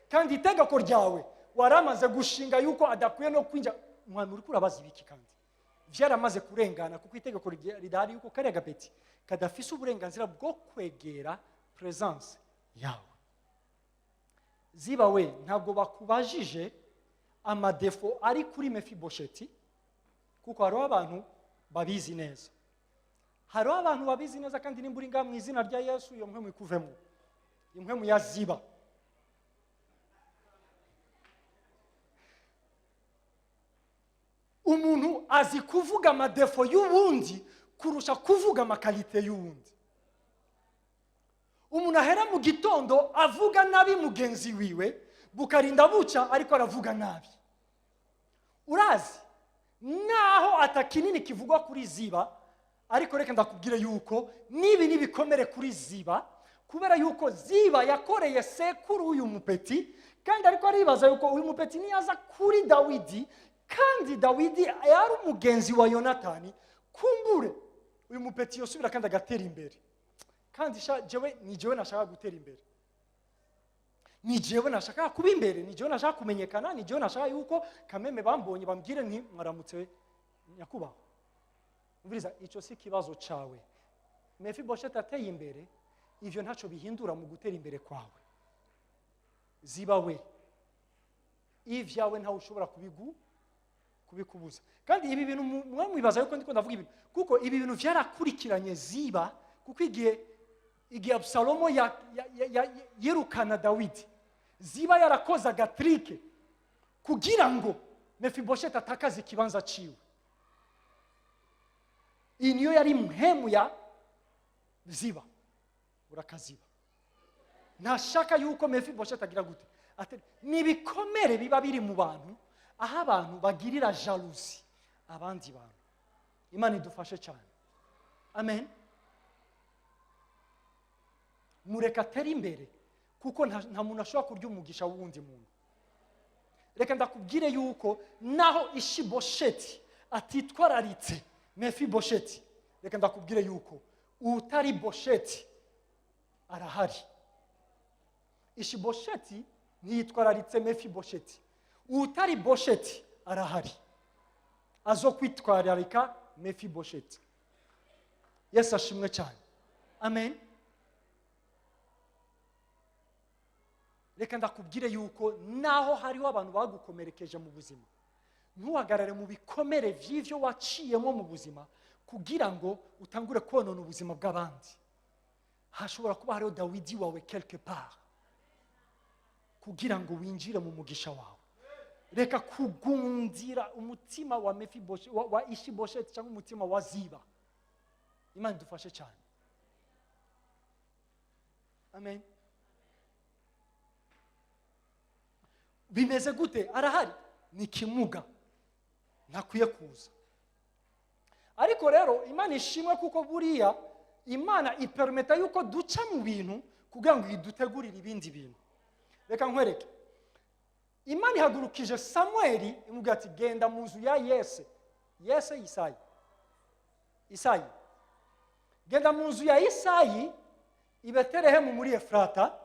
Kandi itegeko ryawe waramaze gushinga yuko adakwiye no kwinjira. Mwami, uriko urabaza ibiki? Kandi vyaramaze kurengana, kuko itegeko ridahari yuko kariya gapeti kadafise uburenganzira bwo kwegera presence yawe. Ziba we, ntabwo bakubajije ama défauts ari kuri Mefibosheti, kuko hariho abantu babizi neza, hariho abantu babizi neza. Kandi nimba uri ngaha, mu izina rya Yesu, iyo mpwemu ikuvemo, impwemu ya Ziba. Umuntu azi kuvuga ama défauts y'uwundi kurusha kuvuga ama qualités y'uwundi. Umuntu ahera mu gitondo avuga nabi mugenzi wiwe, bukarinda buca ariko aravuga nabi. Urazi, naho atakinini kivugwa kuri Ziba, ariko reka ndakubwire yuko nibi n'ibikomere kuri Ziba, kubera yuko Ziba yakoreye sekuru uyu mupeti, kandi ariko aribaza yuko uyu mupeti niyaza kuri Dawidi, kandi Dawidi yari umugenzi wa Yonatani, kumbure uyu mupeti yosubira kandi agatera imbere. Kandi sha, jewe ni jewe nashaka gutera imbere, ni jewe nashaka kuba imbere, ni jewe nashaka kumenyekana, ni jewe nashaka yuko kameme bambonye bambwire nti: "Mwaramutse nyakubahwa." Umviriza, icyo si ikibazo cawe. Mefibosheti ateye imbere, ivyo ntacyo bihindura mu gutera imbere kwawe. Ziba we, ivyawe ntawe ushobora kubikubuza. Kandi ibi bintu mwe mwibaza yuko ndiko ndavuga ibintu, kuko ibi bintu vyarakurikiranye Ziba, kuko igihe Abusalomo yirukana Dawidi, Ziba yarakoze aga truc kugira ngo Mefibosheti atakaze ikibanza ciwe. Iyi niyo yari mpemu ya Ziba. Urakaziba, ntashaka yuko Mefibosheti agira gute? Ni ibikomere biba biri mu bantu, aho abantu bagirira jalousie abandi bantu. Imana idufashe cyane. Amen. Mureka atere imbere, kuko nta muntu ashobora kurya umugisha w'uwundi muntu. Reka ndakubwire yuko naho Ishibosheti atitwararitse Mefibosheti, reka ndakubwire yuko utari Bosheti arahari. Ishibosheti ntiyitwararitse Mefibosheti, utari Bosheti arahari azo kwitwararika Mefibosheti. Yesu ashimwe cyane. Amen. Reka ndakubwire yuko naho hariho abantu bagukomerekeje mu buzima, ntuhagarare mu bikomere vy'ivyo waciyemo mu buzima kugira ngo utangure konona ubuzima bw'abandi. Hashobora kuba hariho Dawidi wawe quelque part kugira ngo winjire mu mugisha wawe. Reka kugundira umutima wa Mefibosheti, wa Ishibosheti cyangwa umutima wa Ziba. Imana idufashe cyane. Amen. Bimeze gute? Arahari, ni kimuga, ntakwiye kuza. Ariko rero Imana ishimwe, kuko buriya Imana ipermeta yuko duca mu bintu kugira ngo idutegurire ibindi bintu. Reka nkwereke. Imana ihagurukije Samueli, imubwira ati: "Genda mu nzu ya Yese." Yese, Isayi, Isayi. "Genda mu nzu ya Isayi i Betelehemu muri Efurata,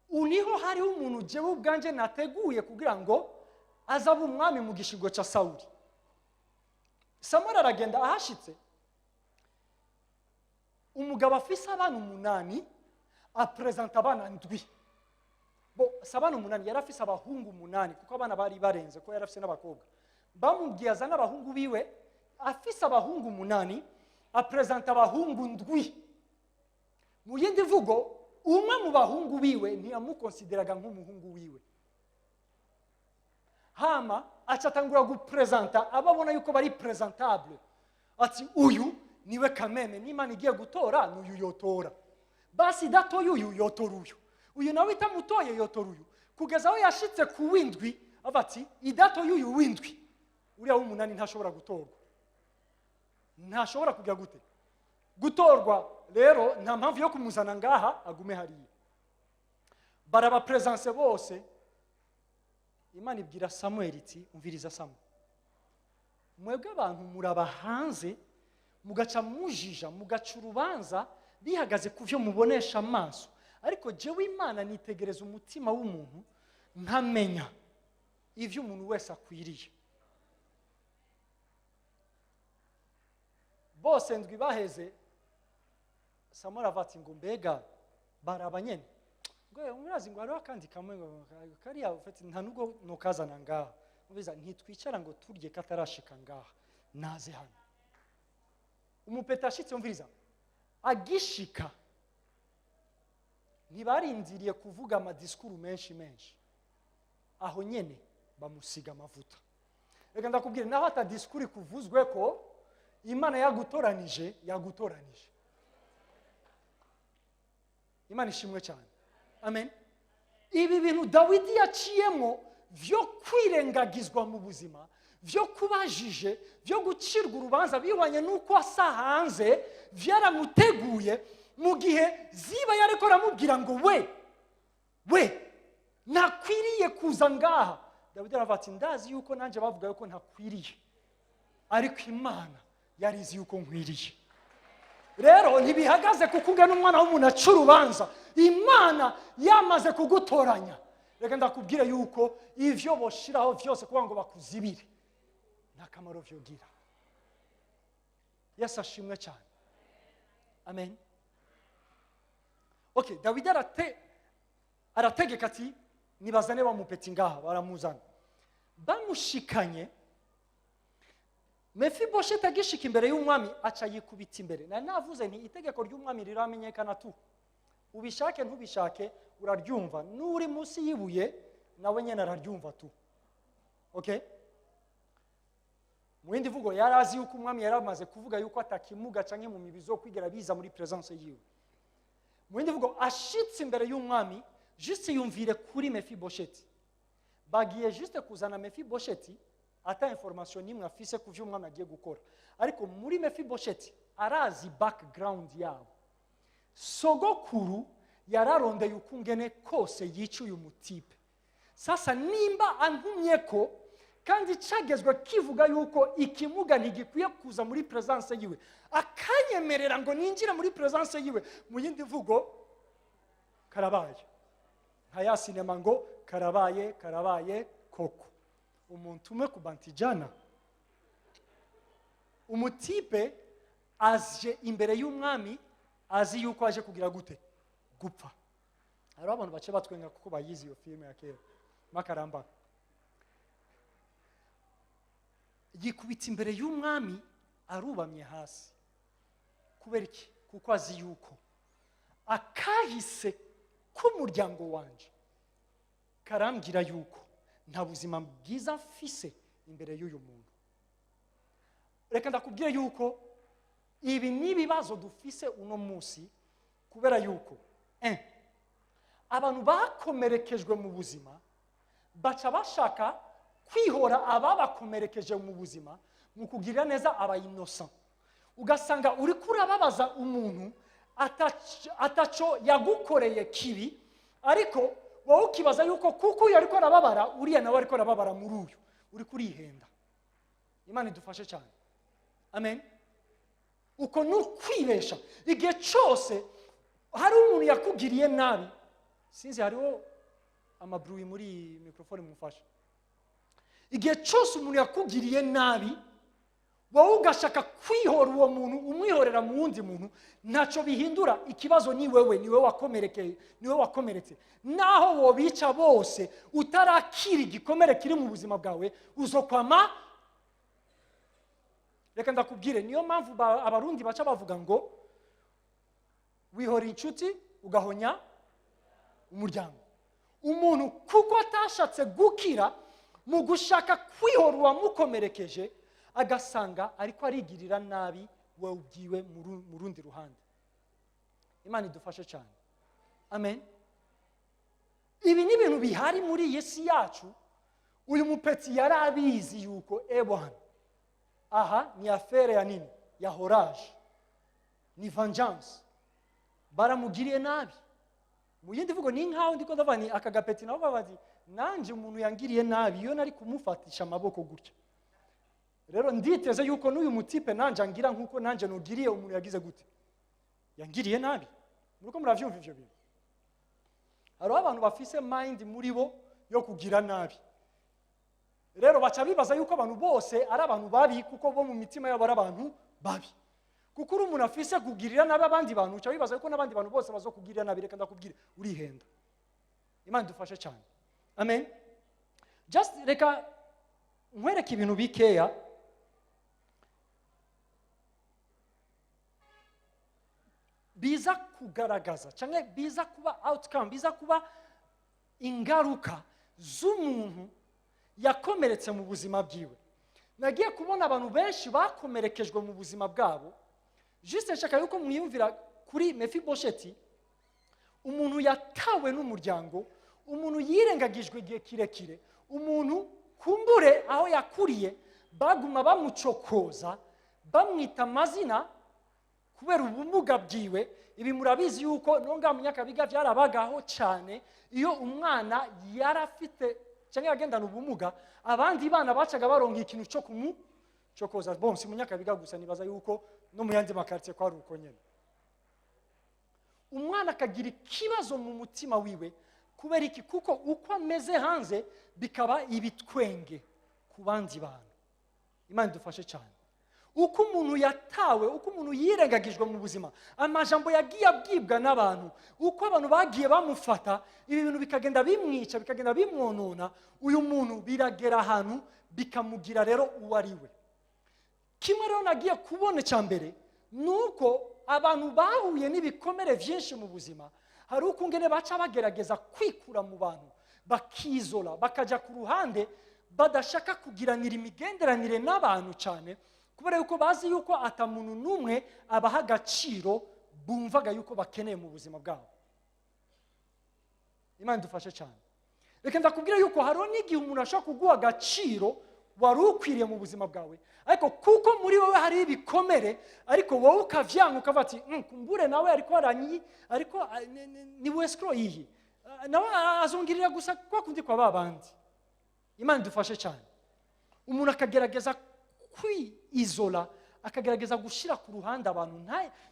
uniho hariho umuntu jewe ubwanjye nateguye kugira ngo azabe umwami mu gishigo cya Sawuli." Samuel aragenda. Ahashitse, umugabo afise abana umunani apresenta abana ndwi. Bo si abana umunani, yari afise abahungu umunani, kuko abana bari barenze, ko yari afise n'abakobwa. Bamubwiye azane abahungu biwe. Afise abahungu umunani, apresenta abahungu ndwi. Mu yindi mvugo, umwe mu bahungu biwe ntiyamukonsideraga nk'umuhungu wiwe. Hama aca atangura gupresenta ababona yuko bari présentable, ati: "Uyu niwe kameme, n'Imana igiye gutora n'uyu yotora. Basi idatoye uyu, yotora uyu. Uyu nawe itamutoye, yotora uyu." Kugeza aho yashitse ku w'indwi, ava ati: "Idatoye uyu w'indwi, uriya w'umunani ntashobora gutorwa, ntashobora kujya gute gutorwa. Rero nta mpamvu yo kumuzana ngaha, agume hariya." Barabapresanse bose. Imana ibwira Samuel iti: "Umviriza Samu, mwebwe abantu muraba hanze, mugaca mujija, mugaca urubanza." Bihagaze ku byo mubonesha amaso, ariko jewe Imana nitegereza umutima w'umuntu, nkamenya ivyo umuntu wese akwiriye. Bose ndwi baheze, Samuel avati ngo mbega baraba nyene, ngo murazi ngo hariho akandi kamwe ngo kariya ufite nta nubwo nokazana ngaha, umviza ntitwicara ngo turye katarashika ngaha, naze hano. Umupeta ashitse, umviriza, agishika ntibarindiriye kuvuga amadisikuru menshi menshi, aho nyene bamusiga amavuta. Reka ndakubwira, naho ata disikuru ikuvuzwe ko Imana yagutoranije, yagutoranije. Imana ishimwe cyane. Amen. Ibi bintu Dawidi yaciyemo vyo kwirengagizwa mu buzima, vyo kubajije, vyo gucirwa urubanza bihwanye n'uko asa hanze, vyaramuteguye mu gihe Ziba yariko aramubwira ngo we ntakwiriye kuza ngaha. Dawidi aravuga ati ndazi yuko nanje bavuga yuko ntakwiriye, ariko Imana yarizi yuko nkwiriye. Rero ntibihagaze kuko ungana umwana w'umuntu aca urubanza, Imana yamaze kugutoranya. Reka ndakubwire yuko ivyo boshiraho vyose kugira ngo bakuzibire nta kamaro vyogira. Yesu ashimwe cyane. Amen. Okay, Dawidi arategeka ati nibazane bamupeti ngaha, baramuzana. Bamushikanye, Mefibosheti agishika imbere y'umwami aca yikubita imbere. Nari navuze nti itegeko ry'umwami riramenyekana tu, ubishake ntubishake uraryumva, n'uri munsi y'ibuye nawe nyene araryumva tu. Okay? Mu yindi mvugo yarazi yuko umwami yaramaze kuvuga yuko atakimuga canke mu mibizo kwigera biza muri presence yiwe. Mu yindi mvugo ashitse imbere y'umwami, juste yumvire kuri Mefibosheti. Bagiye juste kuzana Mefibosheti ata information nimwe afise ku vyo umwami agiye gukora, ariko muri Mefibosheti arazi background yabo. Sogokuru yararondeye ukungene kose yica uyu mutipe. Sasa nimba antumye ko kandi cagezwe kivuga yuko ikimuga ntigikwiye kuza muri presence yiwe, akanyemerera ngo ninjire muri presence yiwe, mu yindi mvugo karabaye nka ya sinema ngo karabaye karabaye koko. Umuntu umwe ku bantijana, umutipe aje imbere y'umwami azi yuko aje kugira gute? Gupfa. Hariho abantu bace batwenga kuko bayizi iyo filime ya kera makaramba. Yikubita imbere y'umwami arubamye hasi. Kubera iki? Kuko azi yuko akahise k'umuryango wanje karambwira yuko nta buzima bwiza mfise imbere y'uyu muntu. Reka ndakubwire yuko ibi ni ibibazo dufise uno munsi, kubera yuko abantu bakomerekejwe mu buzima baca bashaka kwihora ababakomerekeje mu buzima mu kugirira neza aba innocent. Ugasanga uri kurababaza umuntu ataco yagukoreye kibi, ariko wowe ukibaza yuko kuko uyu ariko arababara uriya nawe ariko arababara muri uyu, uri kurihenda. Imana idufashe cyane. Amen. Uko ni ukwibesha. Igihe cyose hari umuntu yakugiriye nabi, sinzi hariho amabruwi muri mikrofone mufasha. Igihe cyose umuntu yakugiriye nabi, wowe ugashaka kwihora uwo muntu umwihorera mu wundi muntu, ntacyo bihindura. Ikibazo ni wewe, ni wewe wakomerekeye, ni wewe wakomeretse. Naho wobica bose utarakira igikomere kiri mu buzima bwawe, uzokwama. Reka ndakubwire, niyo mpamvu abarundi baca bavuga ngo wihora inshuti ugahonya umuryango. Umuntu kuko atashatse gukira mu gushaka kwihora uwamukomerekeje, agasanga ariko arigirira nabi we ubwiwe mu rundi ruhande. Imana idufashe cyane. Amen. Ibi ni ibintu bihari muri iyi si yacu. Uyu mupetsi yarabizi yuko ebwana aha ni affaire ya nini, ya horage, ni vengeance, baramugiriye nabi. Mu yindi vugo ni nkaho ndiko ndavuga ni aka gapeti nabo bati nanje umuntu yangiriye nabi iyo nari kumufatisha amaboko gutya. Rero nditeze yuko n'uyu mutipe nanje angira nkuko nanje nugiriye umuntu yagize gute, Yangiriye nabi. Muriko muravyumva ivyo bintu? Hariho abantu bafise mind muri bo yo kugira nabi. Rero baca bibaza yuko abantu bose ari abantu babi, kuko bo mu mitima yabo ari abantu babi. Kuko uri umuntu afise kugirira nabi abandi bantu, uca wibaza yuko n'abandi bantu bose bazokugirira nabi. Reka ndakubwire, urihenda. Imana idufashe cyane. Amen. Just reka nkwereke ibintu bikeya biza kugaragaza cyangwa biza kuba outcome, biza kuba ingaruka z'umuntu yakomeretse mu buzima bwiwe. Nagiye kubona abantu benshi bakomerekejwe mu buzima bwabo. Juste nshaka yuko mwiyumvira kuri Mefibosheti, umuntu yatawe n'umuryango, umuntu yirengagijwe igihe kirekire, umuntu kumbure aho yakuriye baguma bamucokoza, bamwita amazina kubera ubumuga bwiwe. Ibi murabizi yuko nonga mu Nyakabiga byarabagaho cyane. Iyo umwana yarafite cyangwa yagendana ubumuga, abandi bana bacaga baronka ikintu cyo kumucokoza. Bon, si mu Nyakabiga gusa, nibaza yuko no mu yandi makartier kwari uko nyene. Umwana akagira ikibazo mu mutima wiwe. Kubera iki? Kuko uko ameze hanze bikaba ibitwenge ku bandi bantu. Imana idufashe cyane. Uko umuntu yatawe, uko umuntu yirengagijwe mu buzima, amajambo yagiye abwibwa n'abantu, uko abantu bagiye bamufata, ibi bintu bikagenda bimwica, bikagenda bimwonona. Uyu muntu biragera ahantu bikamugira rero uwo ari we. Kimwe rero nagiye kubona icya mbere ni uko abantu bahuye n'ibikomere byinshi mu buzima, hari uko ingene baca bagerageza kwikura mu bantu, bakizola, bakajya ku ruhande, badashaka kugiranira imigenderanire n'abantu cyane, kubera yuko bazi yuko ata muntu n'umwe abaha agaciro bumvaga yuko bakeneye mu buzima bwabo. Imana idufashe cyane. Reka ndakubwira yuko hariho n'igihe umuntu ashobora kuguha agaciro wari ukwiriye mu buzima bwawe, ariko kuko muri wowe hari ibikomere, ariko wowe ukavyanga, ukavuga ati kumbure nawe ariko aranyi, ariko ni wescro iyi, nawe azungirira gusa kwa kundi kwa babandi. Imana idufashe cyane. Umuntu akagerageza kwiizola, akagerageza gushira ku ruhande abantu,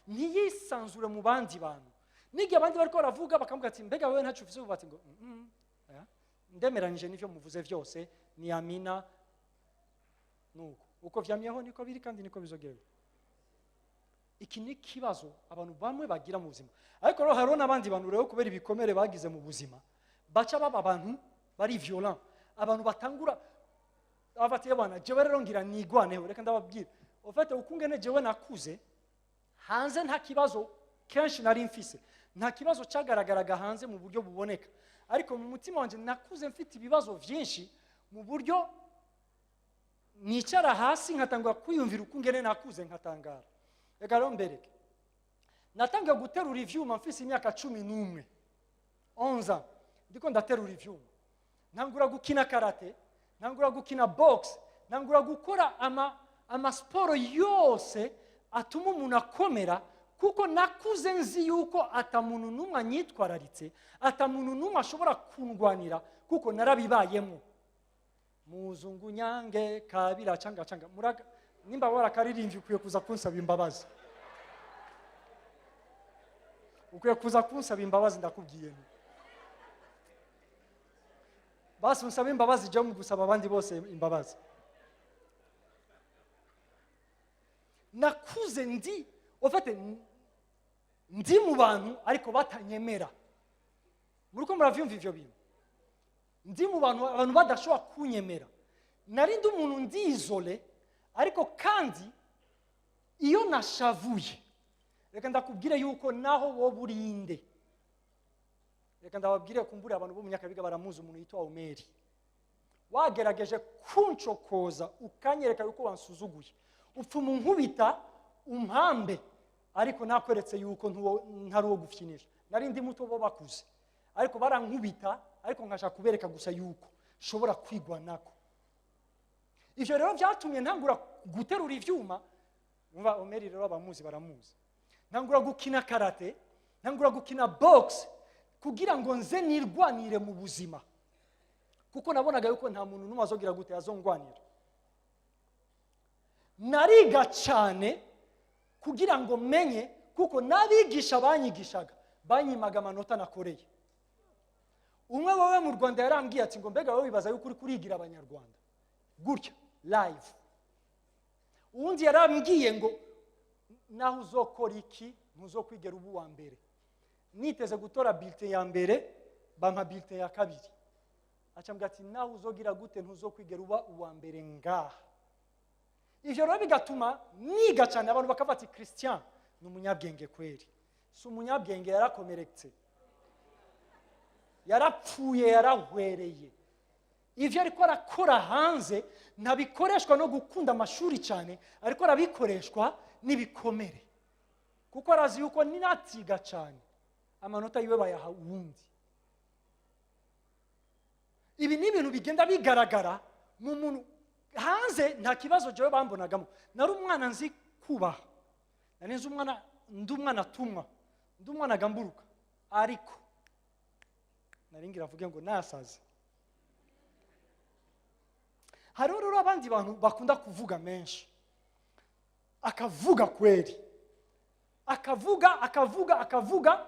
ntiyisanzure mu bandi bantu. N'igihe abandi bariko baravuga bakavuga ati mbega wewe ntacyo ufise, bati ngo ndemeranyije n'ivyo muvuze vyose, ni amina. Nuko uko vyamyeho niko biri kandi niko bizogenda. Iki ni kibazo abantu bamwe bagira mu buzima. Ariko rero hariho n'abandi bantu rero kubera ibikomere bagize mu buzima baca baba abantu bari violent, abantu batangura abatiye bana jewe rero ngira nigwaneho. Reka ndababwira, ufate ukungene jewe nakuze hanze nta kibazo kenshi nari mfise, nta kibazo cyagaragaraga hanze mu buryo buboneka, ariko mu mutima wanje nakuze mfite ibibazo byinshi mu buryo nicara hasi nkatangura kwiyumvira ukungene nakuze nkatangara. Reka rero mbereke, natangiye guterura ivyuma mfise imyaka 11, 11 ndiko ndaterura ivyuma, ntangura gukina karate, ntangura gukina box, ntangura gukora amasiporo yose atuma umuntu akomera, kuko nakuze nzi yuko ata muntu n'umwe anyitwararitse, ata muntu n'umwe ashobora kundwanira, kuko narabibayemo. Muzungu nyange kabira changa changa muraga, nimba warakaririmbye ukwiye kuza kunsaba imbabazi, ukwiye kuza kunsaba imbabazi, ndakubwiye nti basi unsabe imbabazi, jya mu gusaba abandi bose imbabazi. Nakuze ndi ofete ndi mu bantu ariko batanyemera. Muriko muravyumva ivyo bintu? Ndi mu bantu, abantu badashobora kunyemera. Nari ndi umuntu ndizole, ariko kandi iyo nashavuye, reka ndakubwire yuko naho wowe urinde. Reka ndababwire kumbure abantu bo mu Nyakabiga baramuzi umuntu yitwa Omeri. Wagerageje kuncokoza ukanyereka yuko wansuzuguye, upfuma unkubita umpambe, ariko nakweretse yuko ntari uwo gufyinisha. Nari ndi muto bo bakuze, ariko barankubita, ariko nkashaka kubereka gusa yuko nshobora kwigwanako. Ivyo rero byatumye ntangura guterura ivyuma. Umva Omeri rero abamuzi baramuzi. Ntangura gukina karate, ntangura gukina box, kugira ngo nze nirwanire mu buzima, kuko nabonaga yuko nta muntu n'umwe azogira gute azongwanira. Nariga cyane kugira ngo menye Kuko n'abigisha banyigishaga banyimaga amanota nakoreye. Umwe wowe mu Rwanda yarambwiye ati ngo: "Mbega wowe wibaza yuko uri kurigira Abanyarwanda gutya live?" Uwundi yarambwiye ngo: "Naho uzokora iki, ntuzokwigera uba uwa mbere." Niteze gutora bulletin ya mbere, bampa bulletin ya kabiri. Acambwira ati: "Naho uzogira gute, ntuzokwigera uba uwa mbere ngaha." Ivyo rero bigatuma niga cyane, abantu bakavuga ati: "Christian ni umunyabwenge kweri." Si umunyabwenge, yarakomeretse, yarapfuye, yarahwereye. Ivyo ariko arakora hanze ntabikoreshwa no gukunda amashuri cyane, ariko arabikoreshwa n'ibikomere, kuko arazi yuko ninatiga cyane amanota yiwe bayaha uwundi. Ibi ni ibintu bigenda bigaragara mu muntu hanze. Nta kibazo jewe bambonagamo, nari umwana nzi kubaha, nari nzi umwana, ndi umwana atumwa, ndi umwana agamburuka, ariko nari ngira avuge ngo nasaze. Hariho rero abandi bantu bakunda kuvuga menshi, akavuga kweri, akavuga, akavuga, akavuga.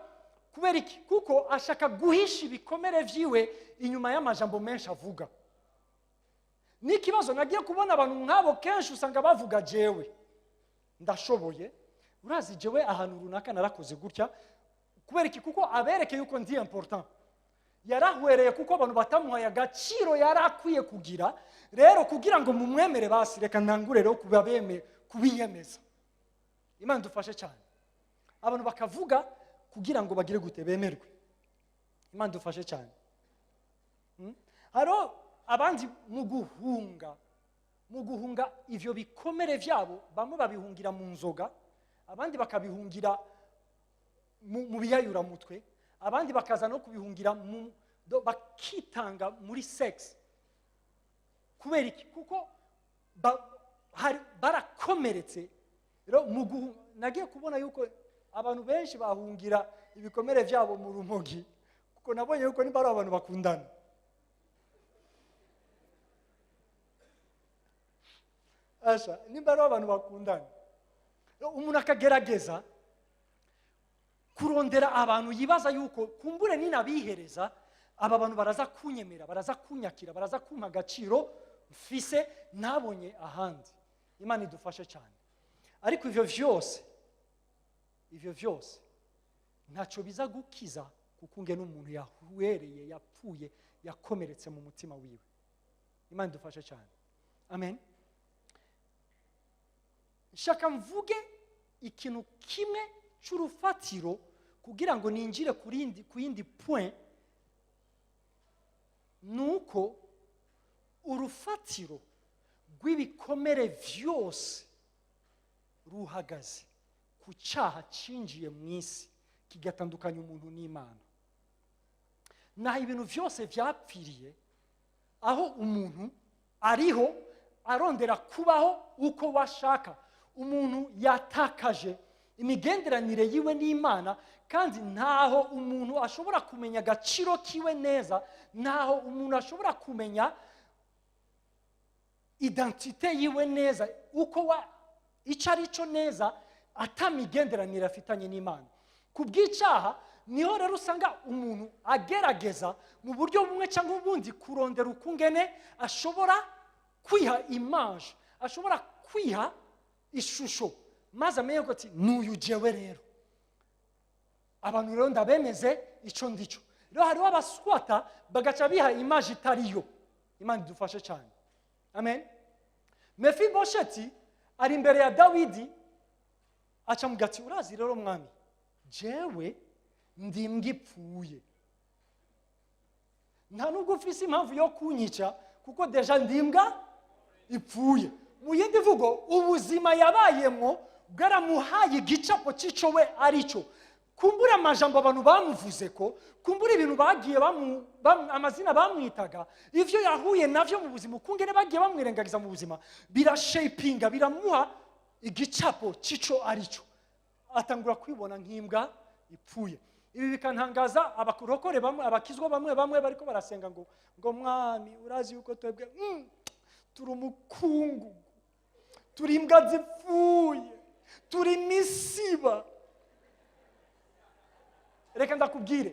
Kubera iki? Kuko ashaka guhisha ibikomere vyiwe inyuma y'amajambo menshi avuga. N'ikibazo nagiye kubona, abantu nk'abo kenshi usanga bavuga: "Jewe ndashoboye, urazi, jewe ahantu runaka narakoze gutya." Kubera iki? Kuko abereke yuko ndi important. Yarahwereye kuko abantu batamuhaye agaciro yari akwiye kugira. Rero kugira ngo mumwemere, basi reka ntangure rero kubiyemeza. Imana dufashe cyane. Abantu bakavuga kugira ngo bagire gute? Bemerwe. Imana dufashe cyane. Hariho abandi mu guhunga ivyo bikomere vyabo, bamwe babihungira mu nzoga, abandi bakabihungira mu biyayuramutwe, abandi bakaza no kubihungira bakitanga muri sex. Kubera iki? Kuko barakomeretse. Rero nagiye kubona yuko abantu benshi bahungira ibikomere byabo mu rumogi, kuko nabonye yuko nimba ari abantu bakundana, asha, nimba ari abantu bakundana, umuntu akagerageza kurondera abantu yibaza yuko kumbure ninabihereza aba bantu baraza kunyemera, baraza kunyakira, baraza kumpa agaciro mfise ntabonye ahandi. Imana idufashe cyane. Ariko ivyo vyose ntacyo biza gukiza, kuko unge n'umuntu yahwereye, yapfuye, yakomeretse mu mutima wiwe. Imana idufashe cyane. Amen. Nshaka mvuge ikintu kimwe cy'urufatiro kugira ngo ninjire ku yindi point. Ni uko urufatiro rw'ibikomere vyose ruhagaze ku cyaha cinjiye mu isi, kigatandukanya umuntu n'Imana. Naho ibintu byose byapfiriye, aho umuntu ariho arondera kubaho uko washaka, umuntu yatakaje imigenderanire yiwe n'Imana, kandi ntaho umuntu ashobora kumenya agaciro kiwe neza, ntaho umuntu ashobora kumenya identité yiwe neza, uko wa icyo ari cyo neza, atamigenderanire afitanye n'Imana. Ku bw'icyaha niho rero usanga umuntu agerageza mu buryo bumwe cyangwa ubundi kurondera ukungene ashobora kwiha image, ashobora kwiha ishusho, maze amenye ko ati: "N'uyu jewe." Rero abantu rero ndabemeze icyo ndicyo. Rero hariho abaswata bagaca biha image itariyo. Imana idufashe cyane. Amen. Mefibosheti ari imbere ya Dawidi, aca mu gati: "Urazi rero mwami, jewe ndi imbwa ipfuye. Nta nubwo ufise impamvu yo kunyica, kuko déjà ndi imbwa ipfuye." Mu yindi mvugo, ubuzima yabayemwo bwaramuhaye igicapo cy'ico we aricyo. Kumbura amajambo abantu bamuvuze, ko kumbura ibintu bagiye amazina bamwitaga, ivyo yahuye navyo mu buzima, ukungene bagiye bamwirengagiza mu buzima, birashapinga, biramuha igicapo cy'ico aricyo. Atangura kwibona nk'imbwa ipfuye. Ibi bikantangaza abarokore bamwe, abakizwa bamwe bamwe bariko barasenga ngo: "Mwami, urazi yuko twebwe turi umukungugu, turi imbwa zipfuye, turi imisiba." Reka ndakubwire,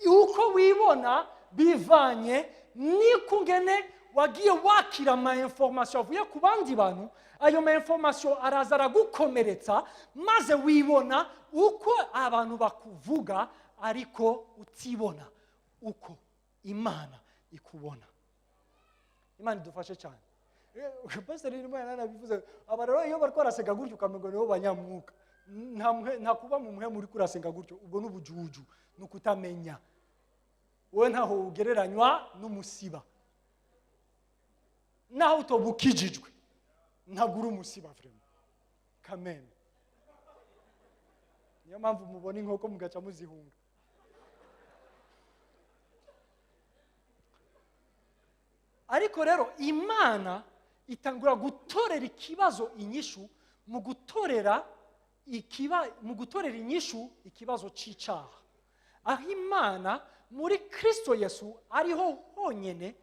uko wibona bivanye n'ikungene wagiye wakira ama information avuye ku bandi bantu. Ayo ma information araza aragukomeretsa, maze wibona uko abantu bakuvuga, ariko utibona uko Imana ikubona. Imana idufashe cyane. Pasiteri rimwe yarabivuze, aba rero iyo bari barasenga gutyo ukamengo nibo banyamwuka. Nta kuba mu muhemu uri kurasenga gutyo, ubwo ni ubujuju, ni ukutamenya. Wowe ntaho ugereranywa n'umusiba, naho utoba ukijijwe ntabwo uri umusiba vraiment kameme. Niyo mpamvu mubona inkoko mugaca muzihunga. Ariko rero Imana itangura gutorera ikibazo inyishu mu gutorera mu gutorera inyishu ikibazo c'icaha, aho Imana muri Kristo Yesu ariho honyene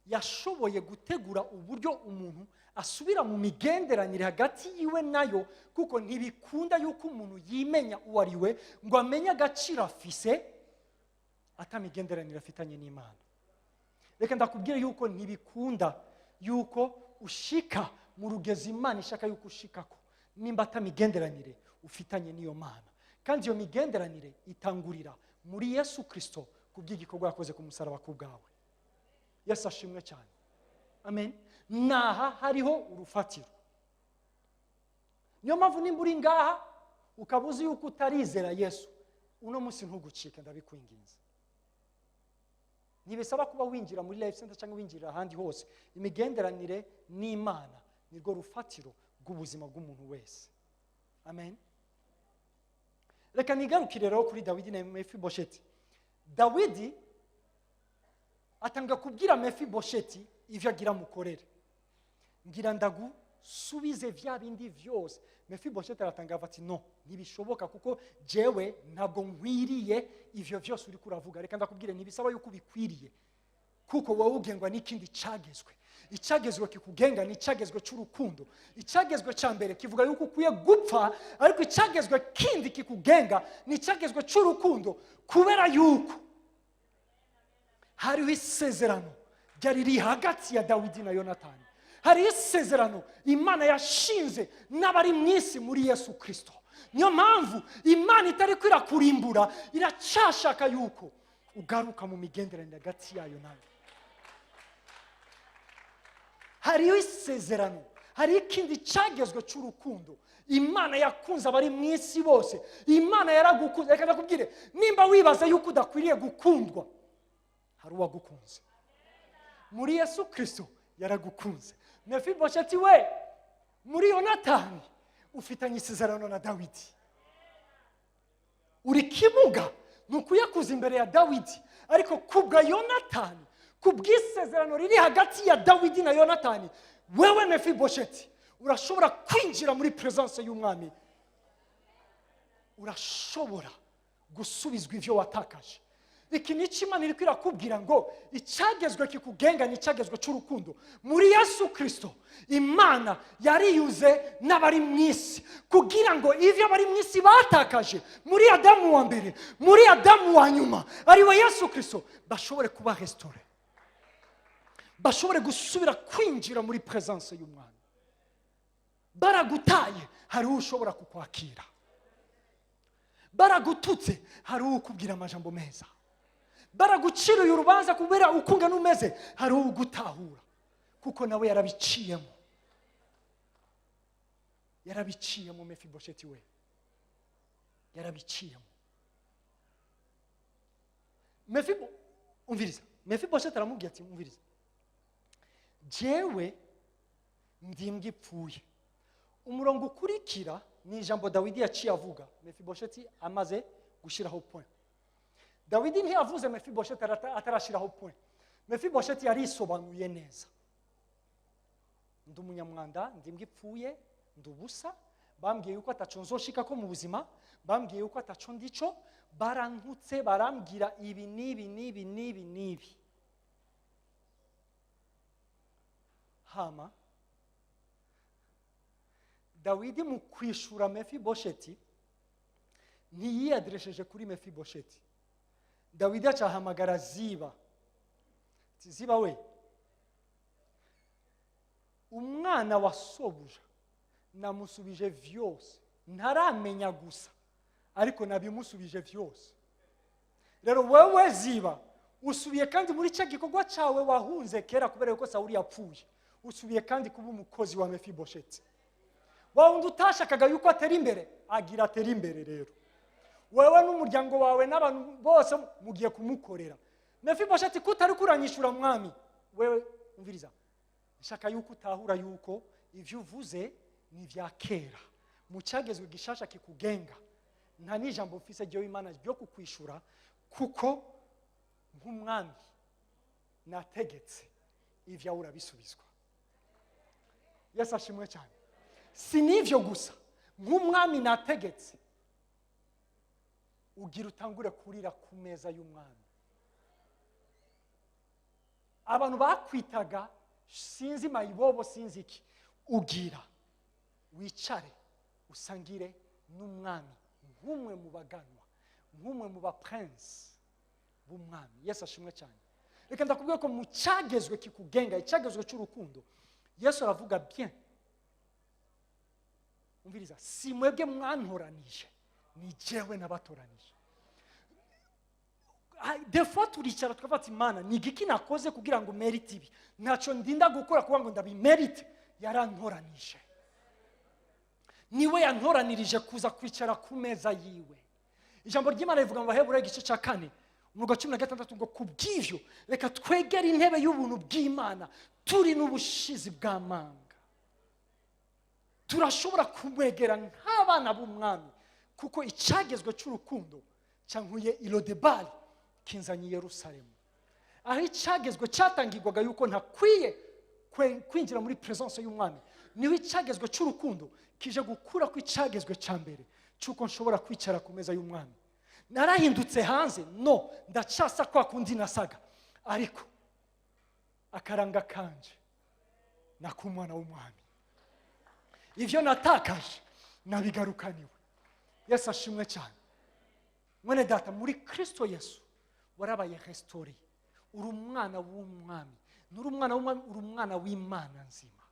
yashoboye gutegura uburyo umuntu asubira mu migenderanire hagati yiwe nayo, kuko ntibikunda yuko umuntu yimenya uwo ari we ngo amenye agaciro afise atamigenderanire afitanye n'Imana. Reka ndakubwire yuko ntibikunda yuko ushika mu rugezi Imana ishaka yuko ushikako nimba atamigenderanire ufitanye n'iyo Mana. Kandi iyo migenderanire itangurira muri Yesu Kristo kubw'igikorwa yakoze ku musaraba ku bwawe. Yesu ashimwe cyane. Amen. Naha hariho urufatiro. Niyo mpamvu nimba uri ngaha ukaba uzi yuko utarizera Yesu, uno munsi ntugucike, ndabikwinginze. Ntibisaba kuba winjira muri Life Center cyangwa winjira ahandi hose. Imigenderanire n'Imana nirwo rufatiro rw'ubuzima bw'umuntu wese. Amen. Reka nigarukire rero kuri Dawidi na Mefibosheti. Dawidi atanga kubwira Mefibosheti ivyo agira mukorere. Ngira ndagusubize vya bindi vyose. Mefibosheti aratanga ati no, ntibishoboka kuko jewe ntabwo nkwiriye ivyo vyose uri kuravuga. Reka ndakubwire, ntibisaba yuko ubikwiriye, kuko wowe ugengwa n'ikindi cagezwe. Icagezwe kikugenga ni icagezwe cy'urukundo. Icagezwe cya mbere kivuga yuko ukwiye gupfa, ariko icagezwe kindi kikugenga ni icagezwe cy'urukundo, kubera yuko hariho isezerano ryari riri hagati ya Dawidi na Yonatani. Hariho isezerano Imana yashinze n'abari mu isi muri Yesu Kristo. Niyo mpamvu Imana itari kwirakurimbura, iracashaka yuko ugaruka mu migenderanire hagati yayo nayo. Hariho isezerano, hariho ikindi cyagezwe cy'urukundo. Imana yakunze abari mu isi bose. Imana yaragukunze. Reka ndakubwire, nimba wibaza yuko udakwiriye gukundwa, hari uwagukunze muri Yesu Kristo, yaragukunze. Mefibosheti we, muri Yonatani ufitanye isezerano na Dawidi. Uri kimuga nukwiye kuza imbere ya Dawidi, ariko kubwa Yonatani, kubw'isezerano riri hagati ya Dawidi na Yonatani, wewe Mefibosheti urashobora kwinjira muri presence y'umwami. Urashobora gusubizwa ivyo watakaje. Iki ni cyo Imana iriko irakubwira ngo icyagezwe kikugenga ni icyagezwe cy'urukundo. Muri Yesu Kristo Imana yariyuze n'abari mu isi kugira ngo ivyo abari mu isi batakaje muri Adamu wa mbere, muri Adamu wa nyuma, ari we Yesu Kristo, bashobore kuba restore, bashobore gusubira kwinjira muri presence y'umwami. Baragutaye, hari ushobora kukwakira. Baragututse, hari ukubwira amajambo meza. Baraguciriye urubanza kubera ukunga n'umeze, hari ugutahura kuko nawe yarabiciyemo. Yarabiciyemo Mefibosheti we, yarabiciyemo. Umviriza. Mefibosheti aramubwira ati umviriza, jewe ndi imbwa ipfuye. Umurongo ukurikira ni ijambo Dawidi yaciye avuga Mefibosheti amaze gushyiraho point. Dawidi ntiyavuze Mefibosheti atarashyiraho point. Mefibosheti yarisobanuye neza. Ndi umunyamwanda, ndi imbwa ipfuye, ndi ubusa, bambwiye yuko ataco nzoshika ko mu buzima, bambwiye yuko ataco ndico, barantutse, barambwira ibi n'ibi n'ibi n'ibi n'ibi. Hama Dawidi mu kwishura Mefibosheti Ntiyiyaderesheje kuri Mefibosheti. Dawidi acahamagara Ziba ati: "Ziba we, umwana wa sobuja namusubije vyose, ntaramenya gusa, ariko nabimusubije vyose. Rero wewe Ziba, usubiye kandi muri cya gikorwa cyawe wahunze kera kubera yuko Sawuli yapfuye. Usubiye kandi kuba umukozi wa Mefibosheti. Wa wundi utashakaga yuko atera imbere, agira atera imbere. Rero wewe n'umuryango wawe n'abantu bose mugiye kumukorera. Mefibosheti, kutari kuranyishura mwami?" Wewe umviriza, nshaka yuko utahura yuko ivyo uvuze ni ibya kera. Mu cyagezwe gishasha kikugenga, nta n'ijambo mfise ryo Imana ryo kukwishura, kuko nk'umwami nategetse, ibyawe urabisubizwa. Yesu ashimwe cyane. Si n'ivyo gusa, nk'umwami nategetse, ugira utangure kurira ku meza y'umwami. Abantu bakwitaga sinzi mayibobo, sinzi iki, ugira wicare usangire n'umwami nk'umwe mu baganwa, nk'umwe mu ba prince b'umwami. Yesu ashimwe cyane. Reka ndakubwira ko mu cyagezwe kikugenga, icyagezwe cy'urukundo, Yesu aravuga bien. Umviriza, si mwebwe mwantoranije, ni jewe nabatoranije. Des fois turicara tukavuga ati: "Imana, ni igiki nakoze kugira ngo mérite ibi?" Ntacyo ndinda gukora kugira ngo ndabimérite. Yarantoranije, niwe yantoranirije kuza kwicara ku meza yiwe. Ijambo ry'Imana rivuga mu Baheburayo igice cya 4, umurongo wa 16 ngo: "Ku bw'ivyo reka twegere intebe y'ubuntu bw'Imana turi n'ubushizi bw'amanga." Turashobora kumwegera nk'abana b'umwami, kuko icyagezwe cy'urukundo cyankuye i Lodebari kinzanye i Yerusalemu. Aho icyagezwe cyatangirwaga yuko ntakwiye kwinjira muri presence y'umwami, niho icyagezwe cy'urukundo kije gukura ko icyagezwe cya mbere cy'uko nshobora kwicara ku meza y'umwami. Narahindutse hanze? No, ndacasa kwa kundi nasaga, ariko akaranga kanje nak'umwana w'umwami. Ibyo natakaje nabigarukaniwe. Yesu ashimwe cyane. Mwene data, muri Kristo Yesu warabaye restauré, uri umwana w'umwami. Nturi umwana w'umwami, uri umwana w'Imana nzima.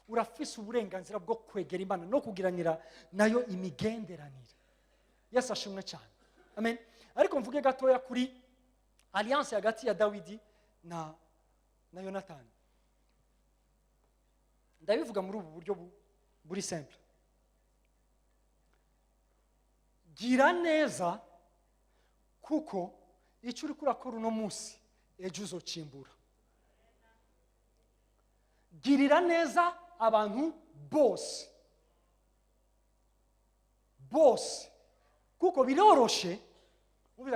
Urafise uburenganzira bwo kwegera Imana no kugiranira nayo imigenderanire. Yesu ashimwe cyane, amen. Ariko mvuge gatoya kuri alliance hagati ya Dawidi na Yonatani. Ndabivuga muri ubu buryo buri simple: gira neza, kuko icyo uri kurakora uno munsi, ejo uzocimbura. Girira neza abantu bose bose, kuko biroroshe,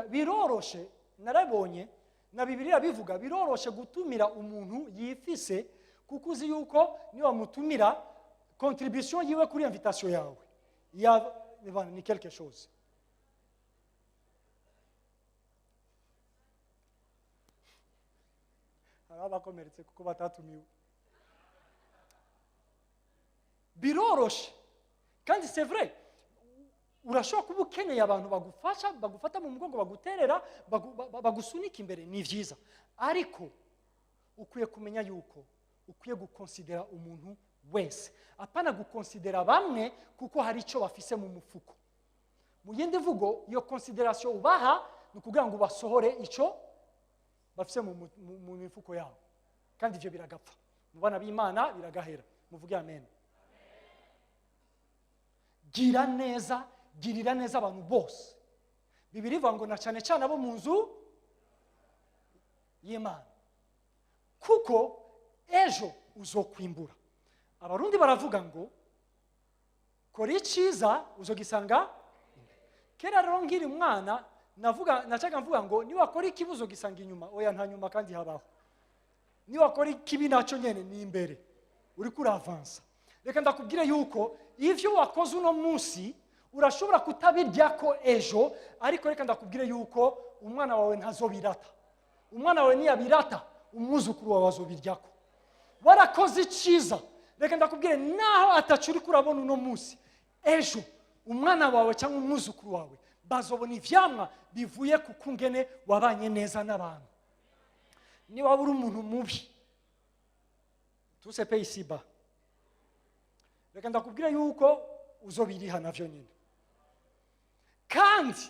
biroroshe. Narabonye na Bibiliya bivuga, biroroshe gutumira umuntu yifise, kuko uzi yuko niwamutumira, contribution yiwe kuri invitation yawe ya ni quelque chose. Hari abakomeretse kuko batatumiwe. Biroroshe kandi c'est vrai, urashobora kuba ukeneye abantu bagufasha, bagufata mu mugongo, baguterera, bagusunika imbere, ni byiza. Ariko ukwiye kumenya yuko ukwiye gukonsidera umuntu wese, apana gukonsidera bamwe kuko hari icyo bafise mu mufuko. Mu yindi mvugo, iyo considération ubaha ni ukugira ngo basohore icyo bafise mu mifuko yabo, kandi ibyo biragapfa mu bana b'Imana, biragahera. Muvuge amen. Gira neza, girira neza abantu bose. Bibiliya ivuga ngo na cyane cyane abo mu nzu y'Imana, kuko ejo uzokwimbura. Abarundi baravuga ngo: "Kora icyiza uzogisanga imbere." Kera rero nkiri umwana, navuga, nacaga mvuga ngo: "Niwakora ikibi uzogisanga inyuma." Oya, nta nyuma kandi habaho. Niwakora ikibi, nacyo nyene ni imbere, uriko uravansa. Reka ndakubwire yuko ivyo wakoze uno munsi urashobora kutabirya ko ejo, ariko reka ndakubwire yuko umwana wawe ntazobirata. Umwana wawe niyabirata, umwuzukuru wawe azobiryako. Warakoze icyiza, reka ndakubwire, naho atacu uriko urabona uno munsi, ejo umwana wawe cyangwa umwuzukuru wawe Bazobona ivyamwa bivuye ku kungene wabanye neza n'abantu. Niba waba uri umuntu mubi, tout se paie ici-bas. Reka ndakubwira yuko uzobiriha navyo nyine. Kandi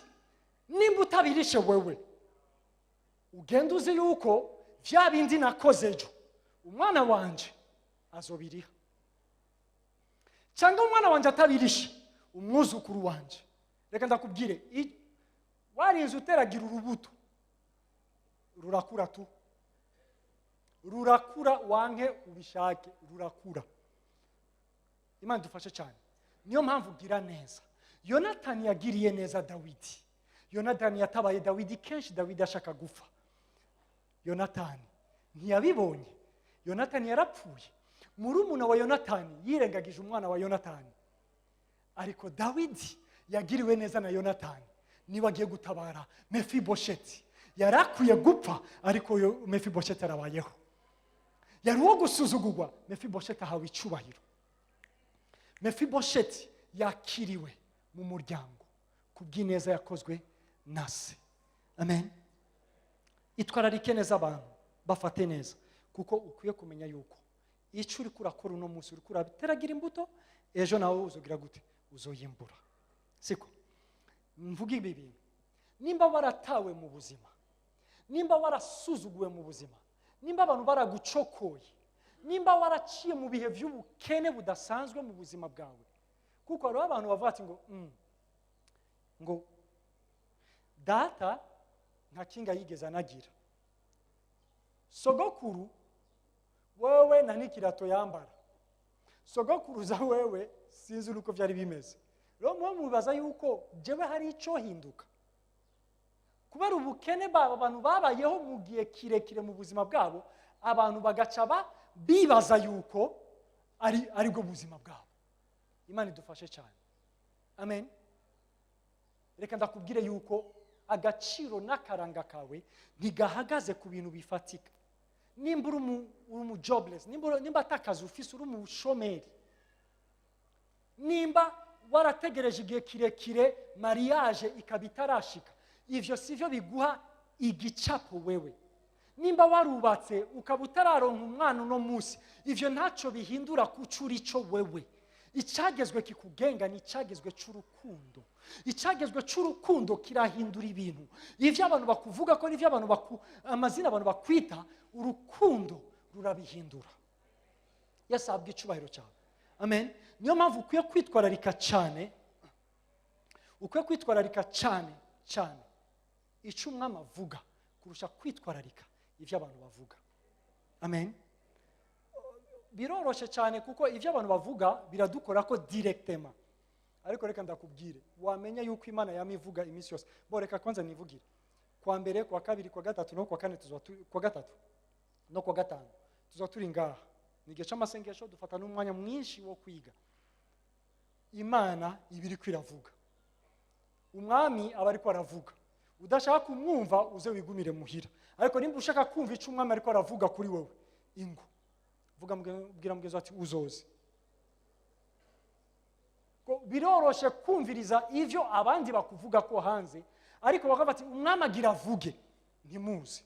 nimba utabirishe wewe, ugenda uzi yuko vya bindi nakoze ejo, umwana wanje azobiriha, cyangwa umwana wanje atabirishe, umwuzukuru wanje. Reka ndakubwire, warinze uteragira urubuto, rurakura tu, rurakura, wanke ubishake, rurakura. Imana idufashe cyane. Niyo mpamvu ugira neza. Yonatani yagiriye neza Dawidi. Yonatani yatabaye Dawidi kenshi Dawidi ashaka gupfa. Yonatani ntiyabibonye, Yonatani yarapfuye. Murumuna wa Yonatani yirengagije umwana wa Yonatani. Ariko Dawidi yagiriwe neza na Yonatani, niwe agiye gutabara Mefibosheti. Yari akwiye gupfa, ariko Mefibosheti arabayeho. Yari uwo gusuzugurwa, Mefibosheti ahawe icyubahiro. Mefibosheti yakiriwe mu muryango ku bw'ineza yakozwe na se. Amen. Itwararike neza abantu, bafate neza, kuko ukwiye kumenya yuko icyo uri kurakora uno munsi, uri kurabiteragira imbuto, ejo nawe uzogira gute? Uzoyimbura. Siko mvuga ibi bintu? Nimba waratawe mu buzima, nimba warasuzuguwe mu buzima, nimba abantu baragucokoye, nimba waraciye mu bihe by'ubukene budasanzwe mu buzima bwawe, kuko hariho abantu bavuga ati ngo ngo data nta kinga yigeze anagira, sogokuru wewe na n'ikirato yambara, sogokuruza wewe sinzi uko byari bimeze. Rero muba mubaza yuko jewe hari icyo hinduka kubera ubukene babo abantu babayeho mu gihe kirekire mu buzima bwabo, abantu bagaca bibaza yuko ari aribwo buzima bwabo. Imana idufashe cyane. Amen. Reka ndakubwire yuko agaciro n'akaranga kawe ntigahagaze ku bintu bifatika. Nimba uri umu jobless, nimba atakazi ufise, uri umushomeri, nimba warategereje igihe kirekire mariage ikaba itarashika, ivyo sivyo biguha igicapo wewe. Nimba warubatse ukaba utararonka umwana uno munsi, ivyo ntacyo bihindura kuco uri cyo wewe. Icyagezwe kikugenga ni icyagezwe cy'urukundo. Icyagezwe cy'urukundo kirahindura ibintu. Ivyo abantu bakuvuga ko n'ivyo abantu amazina abantu bakwita, urukundo rurabihindura. Yesu ahabwe icyubahiro cyawe. Amen. Niyo mpamvu ukwiye kwitwararika cyane, ukwiye kwitwararika cyane cyane icyo umwami avuga kurusha kwitwararika ibyo abantu bavuga. Amen. Biroroshe cyane, kuko ibyo abantu bavuga biradukora ko directement. Ariko reka ndakubwire, wamenya yuko Imana yamivuga iminsi yose. Bo reka kwanza nivugire kwa mbere, kwa kabiri, kwa gatatu no kwa kane, tuzoba kwa gatatu no kwa gatanu tuzoba turi ngaha. Ni igihe cy'amasengesho, dufata n'umwanya mwinshi wo kwiga. Imana iba iriko iravuga, umwami aba ariko aravuga. Udashaka kumwumva, uze wigumire muhira. Ariko nimba ushaka kumva icyo umwami ariko aravuga kuri wowe, ingo vuga, bwira mugenzi wawe ati uzoze. Ko biroroshe kumviriza ivyo abandi bakuvuga ko hanze, ariko bakavuga ati umwami agira avuge, ntimuze.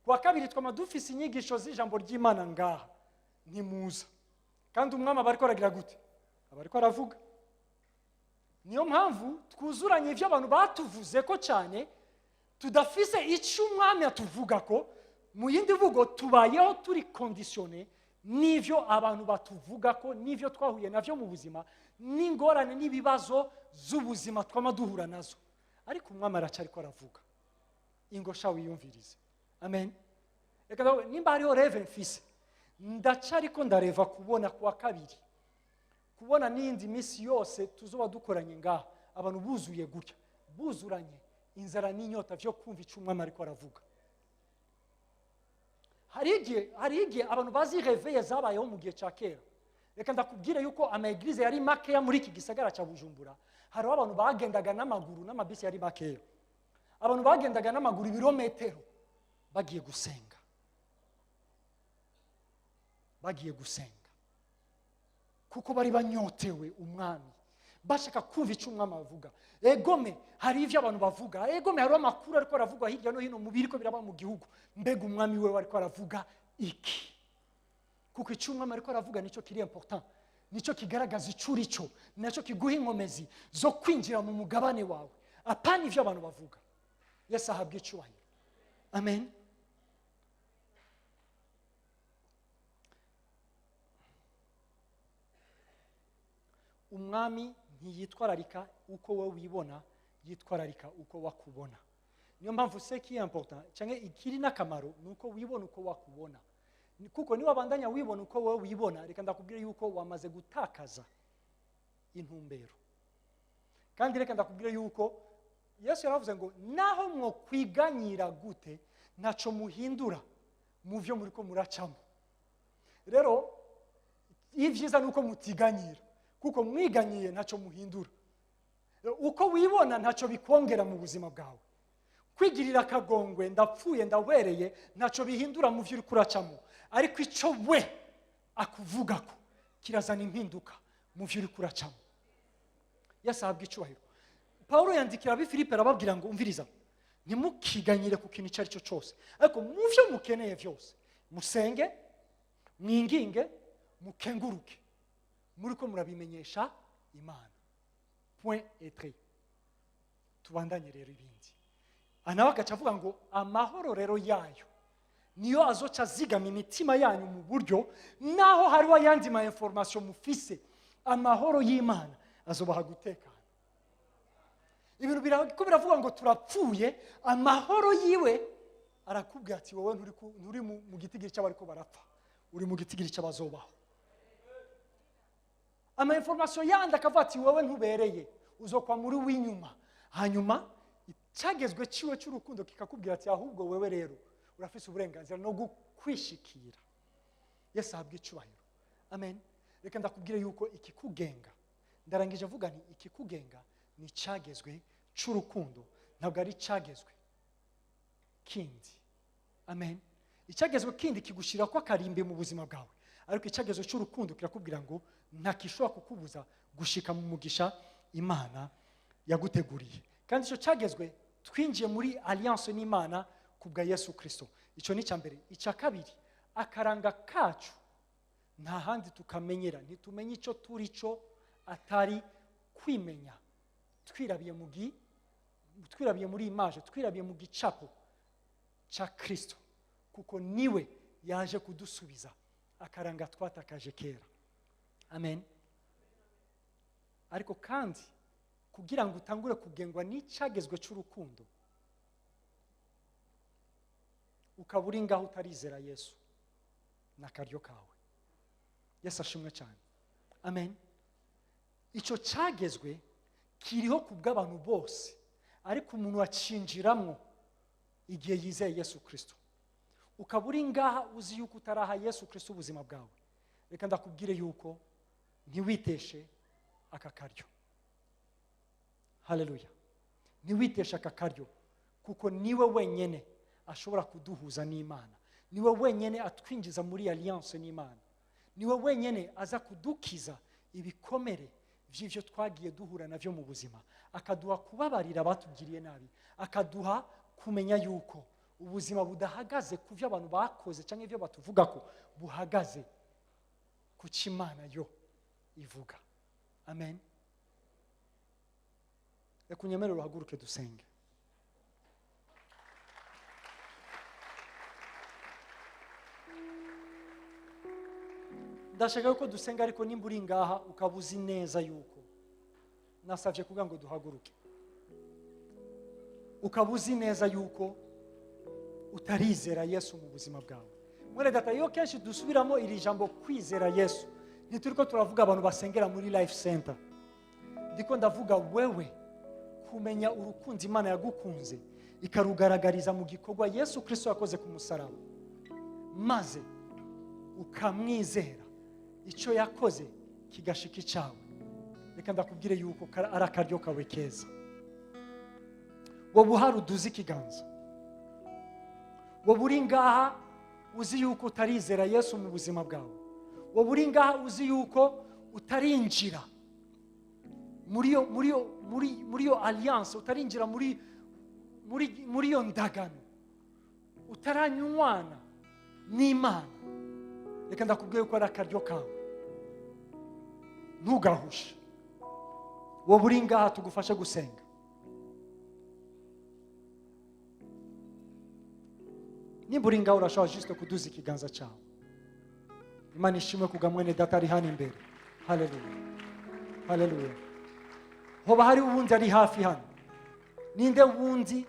Kuwa kabiri twama dufise inyigisho z'ijambo ry'Imana ngaha, ntimuza. Kandi umwami aba ariko aragira gute? Aba ariko aravuga. Niyo mpamvu twuzuranye ivyo abantu batuvuze ko cyane, tudafise icyo umwami atuvuga ko. Mu yindi mvugo, tubayeho turi conditionnés n'ivyo abantu batuvuga ko, n'ivyo twahuye navyo mu buzima, n'ingorane n'ibibazo z'ubuzima twama duhura nazo. Ariko umwami aracyariko aravuga. Ingo sha wiyumvirize. Amen. Reka ndavuge, nimba hariho rêve mfise, ndacariko ndareva kubona kuwa kabiri, kubona n'iyindi minsi yose tuzoba dukoranye ngaha, abantu buzuye gutya, buzuranye inzara n'inyota vyo kumva icyo umwami ariko aravuga. Hari igihe abantu bazi réveil zabayeho mu gihe cya kera. Reka ndakubwire yuko ama églises yari makeya muri iki gisagara cya Bujumbura. Hariho abantu bagendaga n'amaguru, n'amabisi yari makeya. Abantu bagendaga n'amaguru ibirometero bagiye gusenga, bagiye gusenga kuko bari banyotewe umwami. Bashaka kumva icyo umwami avuga. Egome hari ibyo abantu bavuga, egome hariho amakuru ariko aravugwa hirya no hino mu biriko biraba mu gihugu. Mbega umwami we ariko aravuga iki? Kuko icyo umwami ariko aravuga nicyo kiri important, nicyo kigaragaza icyo uri cyo, nacyo kiguha inkomezi zo kwinjira mu mugabane wawe, apana ibyo abantu bavuga. Yesu ahabwa icyubahiro. Amen. Umwami ntiyitwararika uko wowe wibona, yitwararika uko wakubona. Niyo mpamvu ce qui est important cyangwa ikiri n'akamaro ni uko wibona uko wakubona, kuko niba wabandanya wibona uko wowe wibona, reka ndakubwira yuko wamaze gutakaza intumbero. Kandi reka ndakubwira yuko Yesu yaravuze ngo naho mwokwiganyira gute, ntaco muhindura mu byo muri ko muracamo. Rero ibyiza ni uko mutiganyira, kuko mwiganyiye ntacyo muhindura. Uko wibona ntacyo bikongera mu buzima bwawe. Kwigirira akagongwe, ndapfuye ndawereye, ntacyo bihindura mu byo uri kuracamo. Ariko icyo we akuvuga ko kirazana impinduka mu byo uri kuracamo. Yesu ahabwa icyubahiro. Pawulo yandikira ab'i Filipi arababwira ngo umviriza, ntimukiganyire ku kintu icyo ari cyo cyose, ariko mu byo mukeneye byose musenge, mwinginge, mukenguruke, muri ko murabimenyesha Imana. Point et trait. Tubandanye rero ibindi. Nawe agaca avuga ngo amahoro rero yayo niyo azoca azigama imitima yanyu mu buryo naho hariho ayandi ma information mufise, amahoro y'Imana azobaha gutekana. Ibintu ko biravuga ngo turapfuye, amahoro yiwe arakubwira ati wowe nturi mu gitigiri cy'abariko barapfa, uri mu gitigiri cy'abazobaho. Ama information yandi akavuga ati wowe ntubereye, uzokwa muri w'inyuma. Hanyuma icyagezwe ciwe cy'urukundo kikakubwira ati ahubwo wewe rero urafise uburenganzira no kwishikira. Yesu ahabwe icyubahiro. Amen. Reka ndakubwire yuko ikikugenga, ndarangije avuga nti ikikugenga ni icyagezwe cy'urukundo, ntabwo ari icyagezwe kindi. Amen. Icyagezwe kindi kigushyira ko akarimbi mu buzima bwawe, ariko icyagezwe cy'urukundo kirakubwira ngo ntakishobora kukubuza gushika mu mugisha Imana yaguteguriye. Kandi icyo cyagezwe twinjiye muri alliance n'Imana kubwa Yesu Kristo. Icyo ni icya mbere. Icya kabiri, akaranga kacu nta handi tukamenyera, ntitumenye icyo turi cyo atari kwimenya twirabiye mu gi, twirabiye muri image, twirabiye mu gicapo cya Kristo, kuko niwe yaje kudusubiza akaranga twatakaje kera. Amen. Ariko kandi kugira ngo utangure kugengwa n'icyagezwe cy'urukundo, ukaba uri ngaho utarizera Yesu, n'akaryo kawe. Yesu ashimwe cyane. Amen. Icyo cyagezwe kiriho ku bw'abantu bose, ariko umuntu acinjiramwo igihe yizeye Yesu Kristo. Ukaba uri ngaha uzi yuko utaraha Yesu Kristo ubuzima bwawe, reka ndakubwire yuko ntiwiteshe aka karyo. Haleluya. Ntiwiteshe aka karyo, kuko niwe wenyene ashobora kuduhuza n'Imana, niwe wenyene atwinjiza muri alliance n'Imana, niwe wenyene aza kudukiza ibikomere vy'ivyo twagiye duhura navyo mu buzima, akaduha kubabarira abatugiriye nabi, akaduha kumenya yuko ubuzima budahagaze ku vyo abantu bakoze canke ivyo batuvugako, buhagaze ku co Imana yo ivuga. Amen. Reka unyemerere uhaguruke dusenge. Ndashaka yuko dusenga, ariko nimba uri ngaha ukaba uzi neza yuko nasavye kugira ngo duhaguruke, ukaba uzi neza yuko utarizera Yesu mu buzima bwawe. Mwene data, iyo kenshi dusubiramo iri jambo kwizera Yesu, ntituriko turavuga abantu basengera muri Life Center. Ndiko ndavuga wewe kumenya urukundo Imana yagukunze ikarugaragariza mu gikorwa Yesu Kristo yakoze ku musaraba, maze ukamwizera, icyo yakoze kigashika icyawe. Reka ndakubwire yuko ari akaryo kawe keza. Wowe uhari uduze ikiganza, wowe uri ngaha uzi yuko utarizera Yesu mu buzima bwawe, wowe uri ngaha uzi yuko utarinjira muri iyo alliance, utarinjira muri iyo ndagano, utaranywana n'Imana, reka ndakubwiye ko ari akaryo kawe, ntugahushe. Wowe uri ngaha, tugufashe gusenga. Nimba uri ngaha, urashobora juste kuduza ikiganza cyawe. Imana ishimwe kubwa mwene data ari hano imbere. Haleluya, haleluya. Hoba hari uwundi ari hafi hano? Ninde wundi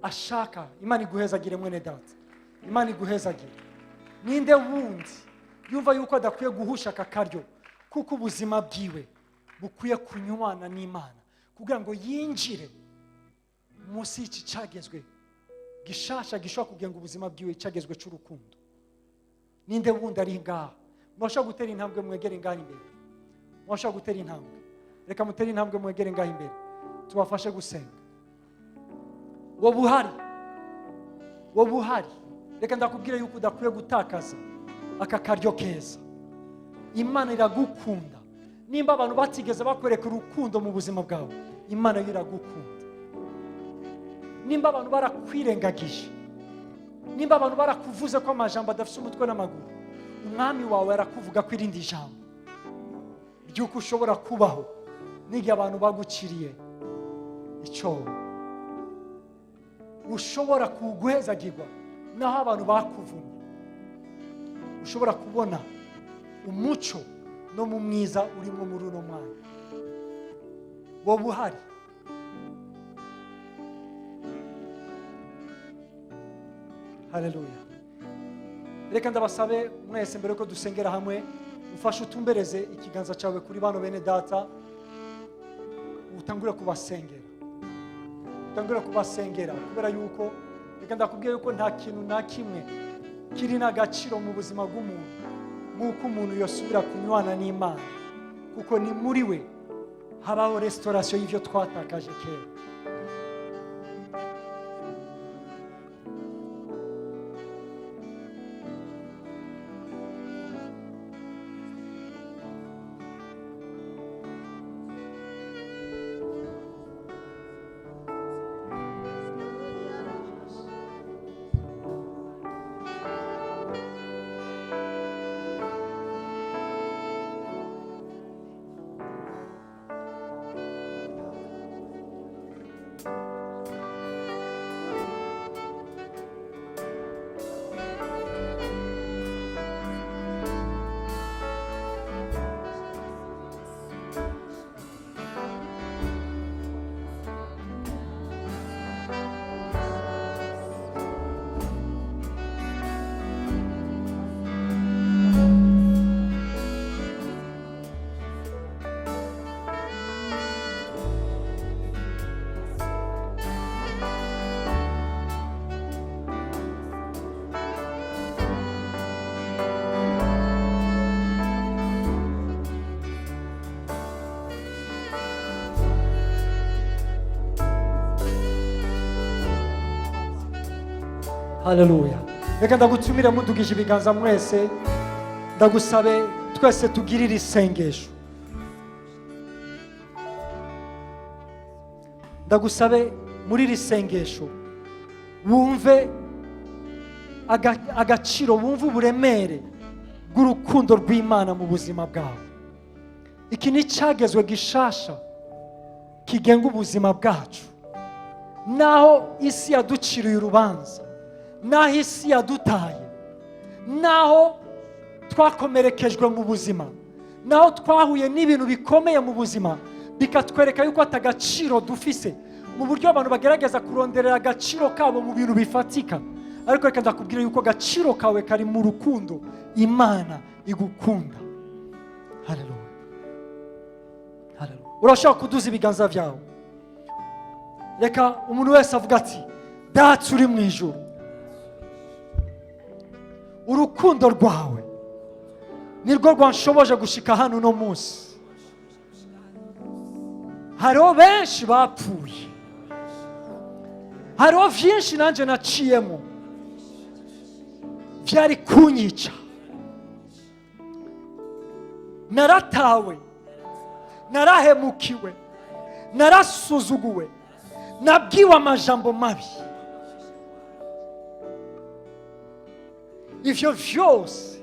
ashaka? Imana iguhezagire, mwene data, Imana iguhezagire. Ninde wundi yumva yuko adakwiye guhusha aka karyo, kuko ubuzima bwiwe bukwiye kunywana n'Imana kugira ngo yinjire munsi y'iki cyagezwe gishasha gishobora kugenga ubuzima bwiwe, icyagezwe cy'urukundo? Ninde wundi ari ngaha? Mwashobora gutera intambwe mwegere ngaha imbere. Mwashobora gutera intambwe, reka mutere intambwe mwegere ngaha imbere, tubafashe gusenga. Wowe uhari, wowe uhari, reka ndakubwira yuko udakwiye gutakaza aka karyo keza. Imana iragukunda. Nimba abantu batigeze bakwereka urukundo mu buzima bwawe, Imana yo iragukunda. Nimba abantu barakwirengagije, nimba abantu barakuvuze ko amajambo adafite umutwe n'amaguru, Umwami wawe arakuvuga ko irindi jambo ry'uko ushobora kubaho n'igihe abantu baguciriye icyobo, ushobora kuguhezagirwa naho abantu bakuvumye, ushobora kubona umuco no mu mwiza urimo muri uno mwanya. Wowe uhari, haleluya. Reka ndabasabe mwese, mbere yuko dusengera hamwe, ufashe utumbereze ikiganza cyawe kuri bano bene data, utangure kubasengera, utangure kubasengera, kubera yuko reka ndakubwira yuko nta kintu na kimwe kiri n'agaciro mu buzima bw'umuntu nk'uko umuntu yosubira kunywana n'Imana, kuko ni muri we habaho restauration y'ibyo twatakaje kera. Haleluya. Reka ndagutumire, mudugije ibiganza mwese, ndagusabe twese tugirire isengesho. Ndagusabe muri iri sengesho wumve agaciro, wumve uburemere bw'urukundo rw'Imana mu buzima bwawe. Iki ni icyagezwe gishasha kigenga ubuzima bwacu. Naho isi yaduciriye urubanza, naho isi yadutaye, naho twakomerekejwe mu buzima, naho twahuye n'ibintu bikomeye mu buzima bikatwereka yuko atagaciro dufise, mu buryo abantu bagerageza kuronderera agaciro kabo mu bintu bifatika, ariko reka ndakubwira yuko agaciro kawe kari mu rukundo Imana igukunda. Haleluya, haleluya. Urashobora kuduza ibiganza byawe. Reka umuntu wese avuga ati: "Data uri mu ijuru, urukundo rwawe nirwo rwanshoboje gushika hano uno munsi. Hariho benshi bapfuye, hariho byinshi nanjye naciyemo byari kunyica. Naratawe, Narahemukiwe, narasuzuguwe, nabwiwe amajambo mabi. Ivyo vyose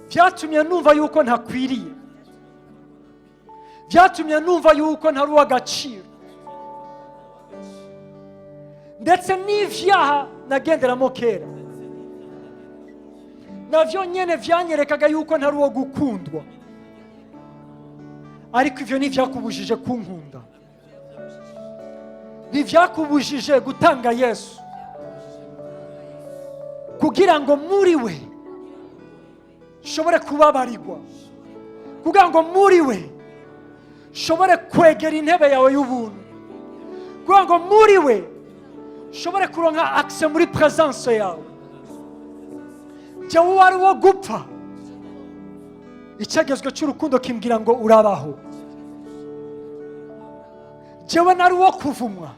byatumye numva yuko ntakwiriye, byatumye numva yuko ntari uw'agaciro, ndetse n'ivyaha nagenderamo kera navyo nyene vyanyerekaga yuko ntari uwo gukundwa. Ariko ivyo ntivyakubujije kunkunda, ntivyakubujije gutanga Yesu kugira ngo muri we nshobore kubabarirwa, kugira ngo muri we nshobore kwegera intebe yawe y'ubuntu, kugira ngo muri we nshobore kuronka accès muri présence yawe. Jyewe wari wo gupfa, icyagezwe cy'urukundo kimbwira ngo urabaho. Jyewe nari uwo kuvumwa,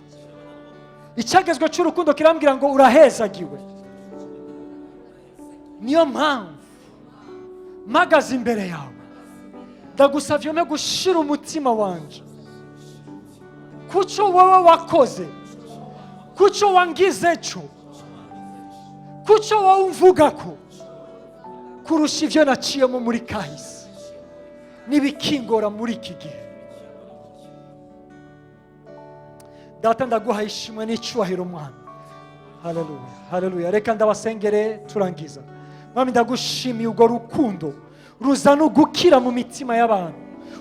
icyagezwe cy'urukundo kirambwira ngo urahezagiwe. Niyo mpamvu mpagaze imbere yawe, ndagusavye umpe gushira umutima wanje kuco wowe wakoze, kuco wangize cyo, kuco wowe umvuga ko kurusha ivyo naciyemo muri kahise n'ibikingora muri iki gihe. Data, ndaguhaye ishimwe n'icyubahiro, Mwami. Haleluya, haleluya. Reka ndabasengere turangiza. Mwami, ndagushimiye urwo rukundo ruzana ugukira mu mitima y'abantu,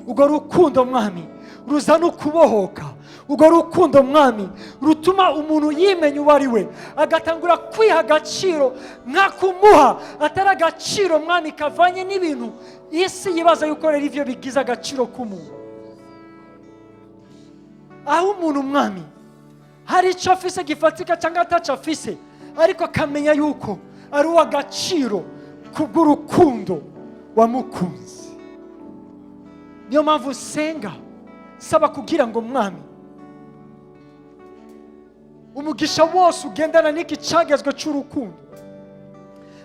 urwo rukundo, Mwami, ruzana ukubohoka, urwo rukundo, Mwami, rutuma umuntu yimenya uwo ari we, agatangura kwiha agaciro nk'akumuha atari agaciro, Mwami, kavanye n'ibintu isi yibaza yuko rero ivyo bigize agaciro k'umuntu. Aho umuntu, Mwami, hari icyo afise gifatika cyangwa ataco afise, ariko akamenya yuko ari uw'agaciro kubw'urukundo wamukunze. Niyo mpamvu nsenga saba kugira ngo, Mwami, umugisha wose ugendana n'iki cyagezwe cy'urukundo,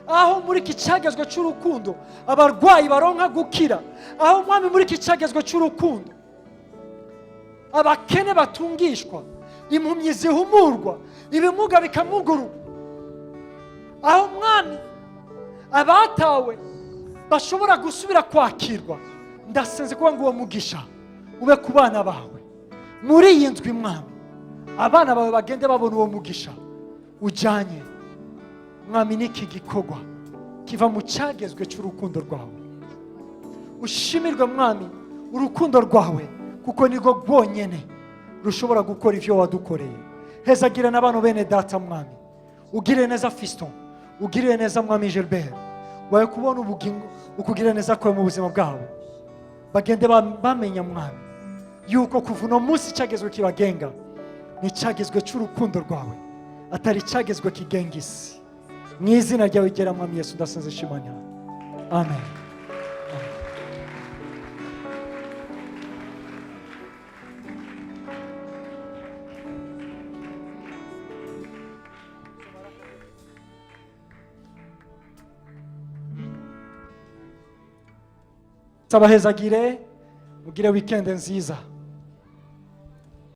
aho muri iki cyagezwe cy'urukundo abarwayi baronka gukira, aho, Mwami, muri iki cyagezwe cy'urukundo abakene batungishwa, impumyi zihumurwa, ibimuga bikamugurwa, aho, Mwami, abatawe bashobora gusubira kwakirwa, ndasenze kuba ngo uwo mugisha ube ku bana bawe muri iyi ndwi. Mwami, abana bawe bagende babona uwo mugisha ujyanye, Mwami, n'iki gikorwa kiva mu cyagezwe cy'urukundo rwawe. Ushimirwe, Mwami, urukundo rwawe, kuko nirwo rwonyene rushobora gukora ibyo wadukoreye. Hezagira na bano bene data, Mwami. Ugire neza Fiston, ugirire neza, Mwami, Gilbert, wawe kubona ubugingo ukugirira neza kwawe mu buzima bwabo. Bagende bamenya, Mwami, yuko kuva uno munsi icyagezwe kibagenga ni icyagezwe cy'urukundo rwawe, atari icyagezwe kigenga isi. Mu izina ryawe igera, Mwami Yesu, ndasenze shimanya, amen. Sabahezagire, mugire weekend nziza.